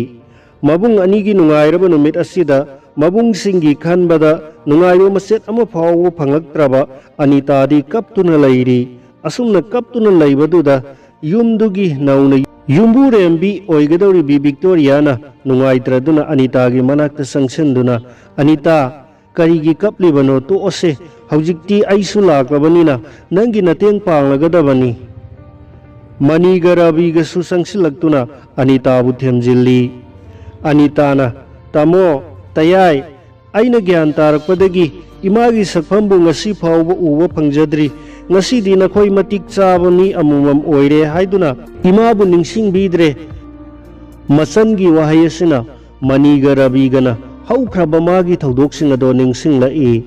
ꯃꯕꯨꯡ ꯑꯅꯤꯒꯤ ꯅꯨꯡꯉꯥꯏꯔꯕ ꯅꯨꯃꯤꯠ ꯑꯁꯤꯗ ꯃꯕꯨꯡꯁꯤꯡꯒꯤ ꯈꯟꯕꯗ ꯅꯨꯡꯉꯥꯏꯕ ꯃꯆꯦꯠ ꯑꯃ ꯐꯥꯎꯕ ꯐꯪꯂꯛꯇ꯭ꯔꯕ ꯑꯅꯤꯇꯥꯗꯤ ꯀꯞꯇꯨꯅ ꯂꯩꯔꯤ꯫ ꯑꯁꯨꯝꯅ ꯀꯞꯇꯨꯅ ꯂꯩꯕꯗꯨꯗ ꯌꯨꯝꯗꯨꯒꯤ ꯅꯧꯅ ꯌꯨꯝꯕꯨꯔꯦꯝꯕꯤ ꯑꯣꯏꯒꯗꯧꯔꯤꯕꯤ ꯚꯤꯛꯇꯣꯔꯤꯌꯥꯅ ꯅꯨꯡꯉꯥꯏꯇ꯭ꯔꯗꯨꯅ ꯑꯅꯤꯇꯥꯒꯤ ꯃꯅꯥꯛꯇ ꯆꯪꯁꯤꯟꯗꯨꯅ, "ꯑꯅꯤꯇꯥ, ꯀꯔꯤꯒꯤ ꯀꯞꯂꯤꯕꯅꯣ? ꯇꯣꯛꯑꯁꯦ꯫ ꯍꯧꯖꯤꯛꯇꯤ ꯑꯩꯁꯨ ꯂꯥꯛꯂꯕꯅꯤꯅ ꯅꯪꯒꯤ ꯅꯇꯦꯡ ꯄꯥꯡꯂꯒꯗꯕꯅꯤ꯫" ꯃꯅꯤꯒ ꯔꯕꯤꯒꯁꯨ ꯆꯪꯁꯤꯜꯂꯛꯇꯨꯅ ꯑꯅꯤꯇꯥꯕꯨ ꯊꯦꯝꯖꯤꯜꯂꯤ꯫ ꯑꯅꯤꯇꯥꯅ, "ꯇꯥꯃꯣ, ꯇꯌꯥꯏ, ꯑꯩꯅ ꯒ꯭ꯌꯥꯟ ꯇꯥꯔꯛꯄꯗꯒꯤ ꯏꯃꯥꯒꯤ ꯁꯛꯐꯝꯕꯨ ꯉꯁꯤ ꯐꯥꯎꯕ ꯎꯕ ꯐꯪꯖꯗ꯭ꯔꯤ꯫ ꯉꯁꯤꯗꯤ ꯅꯈꯣꯏ ꯃꯇꯤꯛ ꯆꯥꯕ ꯃꯤ ꯑꯃꯃꯝ ꯑꯣꯏꯔꯦ ꯍꯥꯏꯗꯨꯅ ꯏꯃꯥꯕꯨ ꯅꯤꯡꯁꯤꯡꯕꯤꯗ꯭ꯔꯦ꯫ ꯃꯆꯟꯒꯤ ꯋꯥꯍꯩ ꯑꯁꯤꯅ ꯃꯅꯤꯒ ꯔꯕꯤꯒꯅ ꯍꯧꯈ꯭ꯔꯕ ꯃꯥꯒꯤ ꯊꯧꯗꯣꯛꯁꯤꯡ ꯑꯗꯣ ꯅꯤꯡꯁꯤꯡꯂꯛꯏ꯫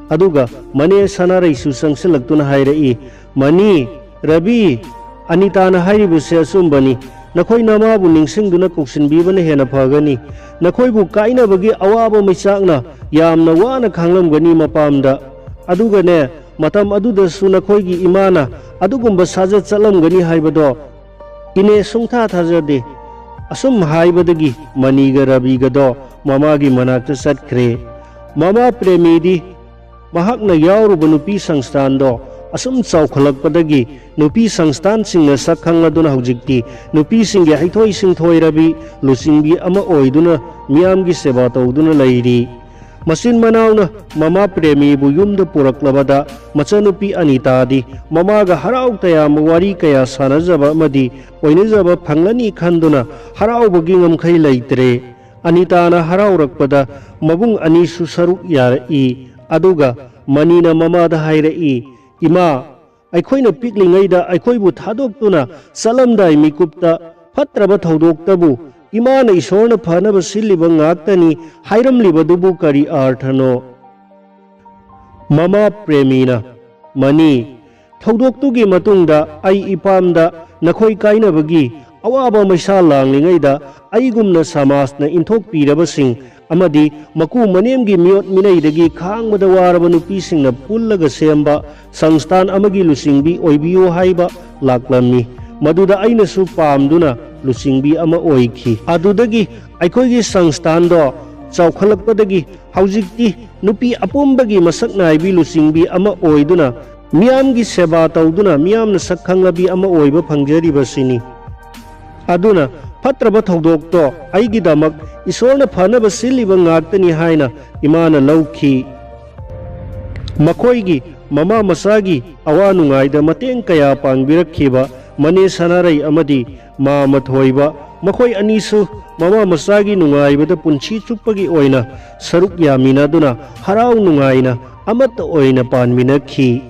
ꯑꯗꯨꯒ ꯃꯅꯦ ꯁꯅꯥꯔꯩꯁꯨ ꯆꯪꯁꯤꯜꯂꯛꯇꯨꯅ ꯍꯥꯏꯔꯛꯏ, "ꯃꯅꯤ, ꯔꯕꯤ, ꯑꯅꯤꯇꯥꯅ ꯍꯥꯏꯔꯤꯕꯁꯦ ꯑꯆꯨꯝꯕꯅꯤ꯫ ꯅꯈꯣꯏ ꯅꯃꯥꯕꯨ ꯅꯤꯡꯁꯤꯡꯗꯨꯅ ꯀꯧꯁꯤꯟꯕꯤꯕꯅ ꯍꯦꯟꯅ ꯐꯒꯅꯤ꯫ ꯅꯈꯣꯏꯕꯨ ꯀꯥꯏꯅꯕꯒꯤ ꯑꯋꯥꯕ ꯃꯩꯆꯥꯛꯅ ꯌꯥꯝꯅ ꯋꯥꯅ ꯈꯥꯡꯂꯝꯒꯅꯤ ꯃꯄꯥꯝꯗ꯫ ꯑꯗꯨꯒꯅꯦ, ꯃꯇꯝ ꯑꯗꯨꯗꯁꯨ ꯅꯈꯣꯏꯒꯤ ꯏꯃꯥꯅ ꯑꯗꯨꯒꯨꯝꯕ ꯁꯥꯖꯠ ꯆꯠꯂꯝꯒꯅꯤ ꯍꯥꯏꯕꯗꯣ ꯏꯅꯦ ꯁꯨꯡꯊꯥ ꯊꯥꯖꯗꯦ꯫" ꯑꯁꯨꯝ ꯍꯥꯏꯕꯗꯒꯤ ꯃꯅꯤꯒ ꯔꯕꯤꯒꯗꯣ ꯃꯃꯥꯒꯤ ꯃꯅꯥꯛꯇ ꯆꯠꯈ꯭ꯔꯦ꯫ ꯃꯃꯥ ꯄ꯭ꯔꯦꯃꯤꯗꯤ ꯃꯍꯥꯛꯅ ꯌꯥꯎꯔꯨꯕ ꯅꯨꯄꯤ ꯁꯪꯁꯊꯥꯟꯗꯣ ꯑꯁꯨꯝ ꯆꯥꯎꯈꯠꯂꯛꯄꯗꯒꯤ ꯅꯨꯄꯤ ꯁꯪꯁꯊꯥꯟꯁꯤꯡꯅ ꯁꯛ ꯈꯪꯂꯗꯨꯅ ꯍꯧꯖꯤꯛꯇꯤ ꯅꯨꯄꯤꯁꯤꯡꯒꯤ ꯍꯩꯊꯣꯏ ꯁꯤꯡꯊꯣꯏꯔꯕꯤ ꯂꯨꯆꯤꯡꯕꯤ ꯑꯃ ꯑꯣꯏꯗꯨꯅ ꯃꯤꯌꯥꯝꯒꯤ ꯁꯦꯕꯥ ꯇꯧꯗꯨꯅ ꯂꯩꯔꯤ꯫ ꯃꯆꯤꯟ ꯃꯅꯥꯎꯅ ꯃꯃꯥ ꯄ꯭ꯔꯦꯃꯤꯕꯨ ꯌꯨꯝꯗ ꯄꯨꯔꯛꯂꯕꯗ ꯃꯆꯟꯅꯨꯄꯤ ꯑꯅꯤꯇꯥꯗꯤ ꯃꯃꯥꯒ ꯍꯔꯥꯎ ꯇꯌꯥꯝꯕ ꯋꯥꯔꯤ ꯀꯌꯥ ꯁꯥꯟꯅꯖꯕ ꯑꯃꯗꯤ ꯑꯣꯏꯅꯖꯕ ꯐꯪꯂꯅꯤ ꯈꯟꯗꯨꯅ ꯍꯔꯥꯎꯕꯒꯤ ꯉꯝꯈꯩ ꯂꯩꯇ꯭ꯔꯦ꯫ ꯑꯅꯤꯇꯥꯅ ꯍꯔꯥꯎꯔꯛꯄꯗ ꯃꯕꯨꯡ ꯑꯅꯤꯁꯨ ꯁꯔꯨꯛ ꯌꯥꯔꯛꯏ꯫ ꯑꯗꯨꯒ ꯃꯅꯤꯅ ꯃꯃꯥꯗ ꯍꯥꯏꯔꯛꯏ, "ꯏꯃꯥ, ꯑꯩꯈꯣꯏꯅ ꯄꯤꯛꯂꯤꯉꯩꯗ ꯑꯩꯈꯣꯏꯕꯨ ꯊꯥꯗꯣꯛꯇꯨꯅ ꯆꯠꯂꯝꯗꯥꯏ ꯃꯤꯀꯨꯞꯇ ꯐꯠꯇ꯭ꯔꯕ ꯊꯧꯗꯣꯛꯇꯕꯨ ꯏꯃꯥꯅ ꯏꯁꯣꯔꯅ ꯐꯅꯕ ꯁꯤꯜꯂꯤꯕ ꯉꯥꯛꯇꯅꯤ ꯍꯥꯏꯔꯝꯂꯤꯕꯗꯨꯕꯨ ꯀꯔꯤ ꯑꯥꯔꯊꯅꯣ?" ꯃꯃꯥ ꯄ꯭ꯔꯦꯃꯤꯅ, "ꯃꯅꯤ, ꯊꯧꯗꯣꯛꯇꯨꯒꯤ ꯃꯇꯨꯡꯗ ꯑꯩ ꯏꯄꯥꯝꯗ ꯅꯈꯣꯏ ꯀꯥꯏꯅꯕꯒꯤ ꯑꯋꯥꯕ ꯃꯩꯁꯥ ꯂꯥꯡꯂꯤꯉꯩꯗ ꯑꯩꯒꯨꯝꯅ ꯁꯃꯥꯖꯅ ꯏꯟꯊꯣꯛꯄꯤꯔꯕꯁꯤꯡ ꯑꯃꯗꯤ ꯃꯀꯨ ꯃꯅꯦꯝꯒꯤ ꯃꯤꯑꯣꯠ ꯃꯤꯅꯩꯗꯒꯤ ꯈꯥꯡꯕꯗ ꯋꯥꯔꯕ ꯅꯨꯄꯤꯁꯤꯡꯅ ꯄꯨꯜꯂꯒ ꯁꯦꯝꯕ ꯁꯪꯁꯊꯥꯟ ꯑꯃꯒꯤ ꯂꯨꯆꯤꯡꯕꯤ ꯑꯣꯏꯕꯤꯌꯨ ꯍꯥꯏꯕ ꯂꯥꯛꯂꯝꯃꯤ꯫ ꯃꯗꯨꯗ ꯑꯩꯅꯁꯨ ꯄꯥꯝꯗꯨꯅ ꯂꯨꯆꯤꯡꯕꯤ ꯑꯃ ꯑꯣꯏꯈꯤ꯫ ꯑꯗꯨꯗꯒꯤ ꯑꯩꯈꯣꯏꯒꯤ ꯁꯪꯁꯊꯥꯟꯗꯣ ꯆꯥꯎꯈꯠꯂꯛꯄꯗꯒꯤ ꯍꯧꯖꯤꯛꯇꯤ ꯅꯨꯄꯤ ꯑꯄꯨꯝꯕꯒꯤ ꯃꯁꯛ ꯅꯥꯏꯕꯤ ꯂꯨꯆꯤꯡꯕꯤ ꯑꯃ ꯑꯣꯏꯗꯨꯅ ꯃꯤꯌꯥꯝꯒꯤ ꯁꯦꯕꯥ ꯇꯧꯗꯨꯅ ꯃꯤꯌꯥꯝꯅ ꯁꯛ ꯈꯪꯂꯕꯤ ꯑꯃ ꯑꯣꯏꯕ ꯐꯪꯖꯔꯤꯕꯁꯤꯅꯤ꯫ ꯑꯗꯨꯅ ꯐꯠꯇ꯭ꯔꯕ ꯊꯧꯗꯣꯛꯇꯣ ꯑꯩꯒꯤꯗꯃꯛ ꯏꯁꯣꯔꯅ ꯐꯅꯕ ꯁꯤꯜꯂꯤꯕ ꯉꯥꯛꯇꯅꯤ" ꯍꯥꯏꯅ ꯏꯃꯥꯅ ꯂꯧꯈꯤ꯫ ꯃꯈꯣꯏꯒꯤ ꯃꯃꯥ ꯃꯆꯥꯒꯤ ꯑꯋꯥ ꯅꯨꯡꯉꯥꯏꯗ ꯃꯇꯦꯡ ꯀꯌꯥ ꯄꯥꯡꯕꯤꯔꯛꯈꯤꯕ ꯃꯅꯦ ꯁꯅꯥꯔꯩ ꯑꯃꯗꯤ ꯃꯥ ꯃꯊꯣꯏꯕ, ꯃꯈꯣꯏ ꯑꯅꯤꯁꯨ ꯃꯃꯥ ꯃꯆꯥꯒꯤ ꯅꯨꯡꯉꯥꯏꯕꯗ ꯄꯨꯟꯁꯤ ꯆꯨꯞꯄꯒꯤ ꯑꯣꯏꯅ ꯁꯔꯨꯛ ꯌꯥꯃꯤꯟꯅꯗꯨꯅ ꯍꯔꯥꯎ ꯅꯨꯡꯉꯥꯏꯅ ꯑꯃꯠꯇ ꯑꯣꯏꯅ ꯄꯥꯟꯃꯤꯟꯅꯈꯤ꯫